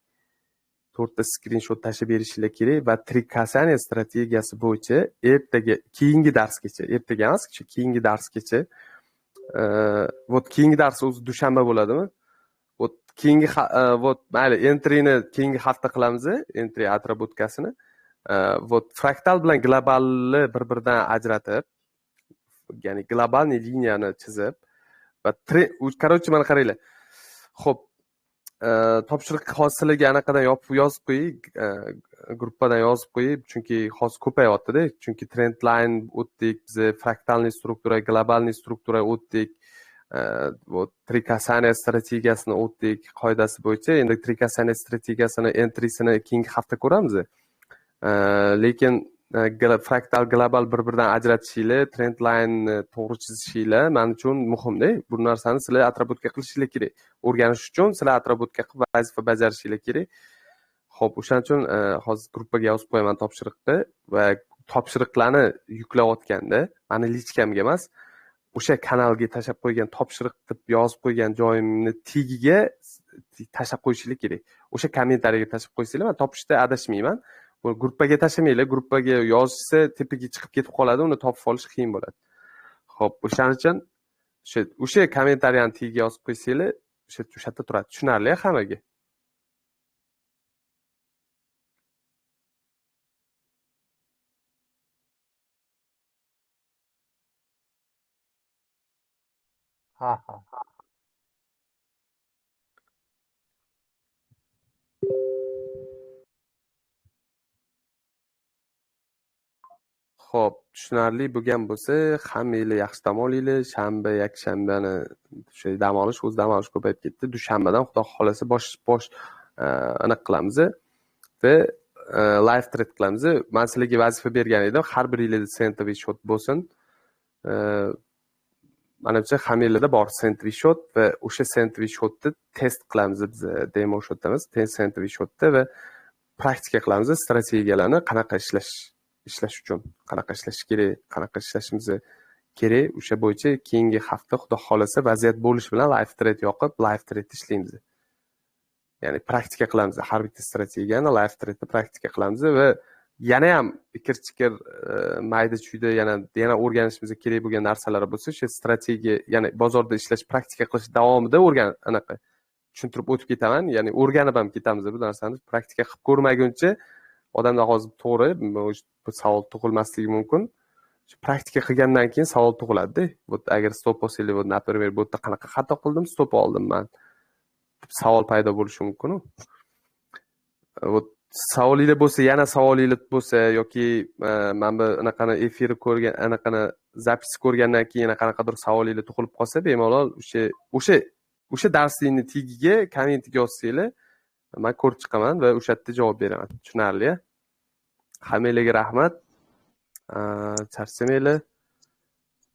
4 ta skrinshot tashlab berishinglar kerak va три касания strategiyasi bo'yicha ertaga keyingi darsgacha, ertaga emas, keyingi darsgacha, вот keyingi dars o'zi dushanba bo'ladimi? Вот keyingi вот mayli entryni keyingi hafta qilamiz, entry отработкасini. Вот fraktal bilan globalni bir-biridan ajratib, ya'ni globalniy liniyani chizib va короче mana qaranglar. Xo'p, topshiriq hozir anaqadan yozib qo'ying, gruppadan yozib qo'ying, chunki hozir ko'payyapti-da. Chunki trend line o'tdik, biz fraktalniy struktura, globalniy struktura o'tdik, вот три касания strategiyasini o'tdik qoidasi bo'yicha. Endi три касания strategiyasini entrysini keyingi hafta ko'ramiz. Lekin fraktal global bir-biridan ajratishinglar, trend line to'g'ri chizishinglar men uchun muhim-da. Bu narsani sizlar отработка qilishinglar kerak. O'rganish uchun sizlar отработка qilib vazifa bajarishinglar kerak. Xo'p, o'shaning uchun hozir gruppaga yozib qo'yaman topshiriqni va topshiriqlarni yuklayotganda meni lichkamga emas, o'sha kanalga tashlab qo'ygan topshiriq deb yozib qo'ygan joyimni tagiga tashlab qo'yishinglar kerak. O'sha kommentariyaga tashlab qo'ysanglar, men topishda adashmayman. Bu gruppaga tashlamanglar, gruppaga yozishsa tepaga chiqib ketib qoladi, uni topib olish qiyin bo'ladi. Xo'p, o'shaning uchun o'sha kommentariyani tagiga yozib qo'ysanglar, o'sha yerda turadi. Tushunarli hammaga? Ha ha. Xo'p, tushunarli bo'lgan bo'lsa, hammanglar yaxshi dam olinglar. Shanba, yakshanbani o'sha dam olish, o'z dam olish ko'payib ketdi. Dushanbadan Xudo xolasa bosh aniq qilamiz va live trade qilamiz. Men sizlarga vazifa bergan edim, har biringizda centovый shot bo'lsin. Manimcha hammanglarda bor centovый shot va o'sha centovый shotni test qilamiz biz, demo shotimiz, centovый shotda va praktika qilamiz strategiyalarni qanaqa ishlash uchun, qanaqa ishlash kerak, qanaqa ishlashimiz kerak, o'sha bo'yicha keyingi hafta Xudo xolasa vaziyat bo'lishi bilan live trade yoqib, live trade ishlaymiz. Ya'ni praktika qilamiz, har bitta strategiyani live trade praktika qilamiz va yana ham ikir-chikir mayda chuyda yana o'rganishimiz kerak bo'lgan narsalar bo'lsa, o'sha strategiya, ya'ni bozorda ishlash, praktika qilish davomida o'rgan anaqa tushuntirib o'tib ketaman, ya'ni o'rganib ham ketamiz bu narsani. Praktika qilib ko'rmaguncha odamlar hozir to'g'ri bu savol tug'ilmasligi mumkin. Shu praktika qilgandan keyin savol tug'iladi-da. Вот agar stop olsanglar, вот например, bu yerda qanaqa xato qildim, stop oldim men deb savol paydo bo'lishi mumkin-u. Вот savolinglar bo'lsa, yana savolinglar bo'lsa yoki men bu anaqani efirni ko'rgan, anaqani zapis ko'rgandan keyin yana qanaqadir savolinglar tug'ilib qolsa, bemalol o'sha darslikni tagiga kommentga yozsanglar, men ko'rib chiqaman va o'sha yerda javob beraman. Tushunarli-ya? Hammanglarga rahmat. Charchamanglar.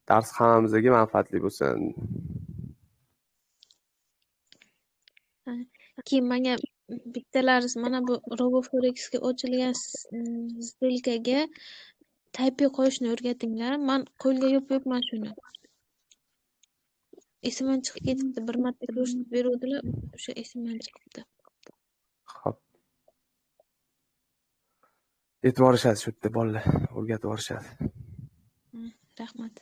Dars hammamizga manfaatli bo'lsin. Keyin menga bittalari mana bu RoboForexga ochilgan сделкаga taypi qo'yishni o'rgatinglar. Man qo'lga yopyapman shuni. Esimdan chiqib ketibdi. Bir marta ko'rsatib beruvdilar, o'sha esimdan chiqibdi. Xo'p. Aytib yuborishadi shu yerda bolalar, o'rgatib yuborishadi. Rahmat.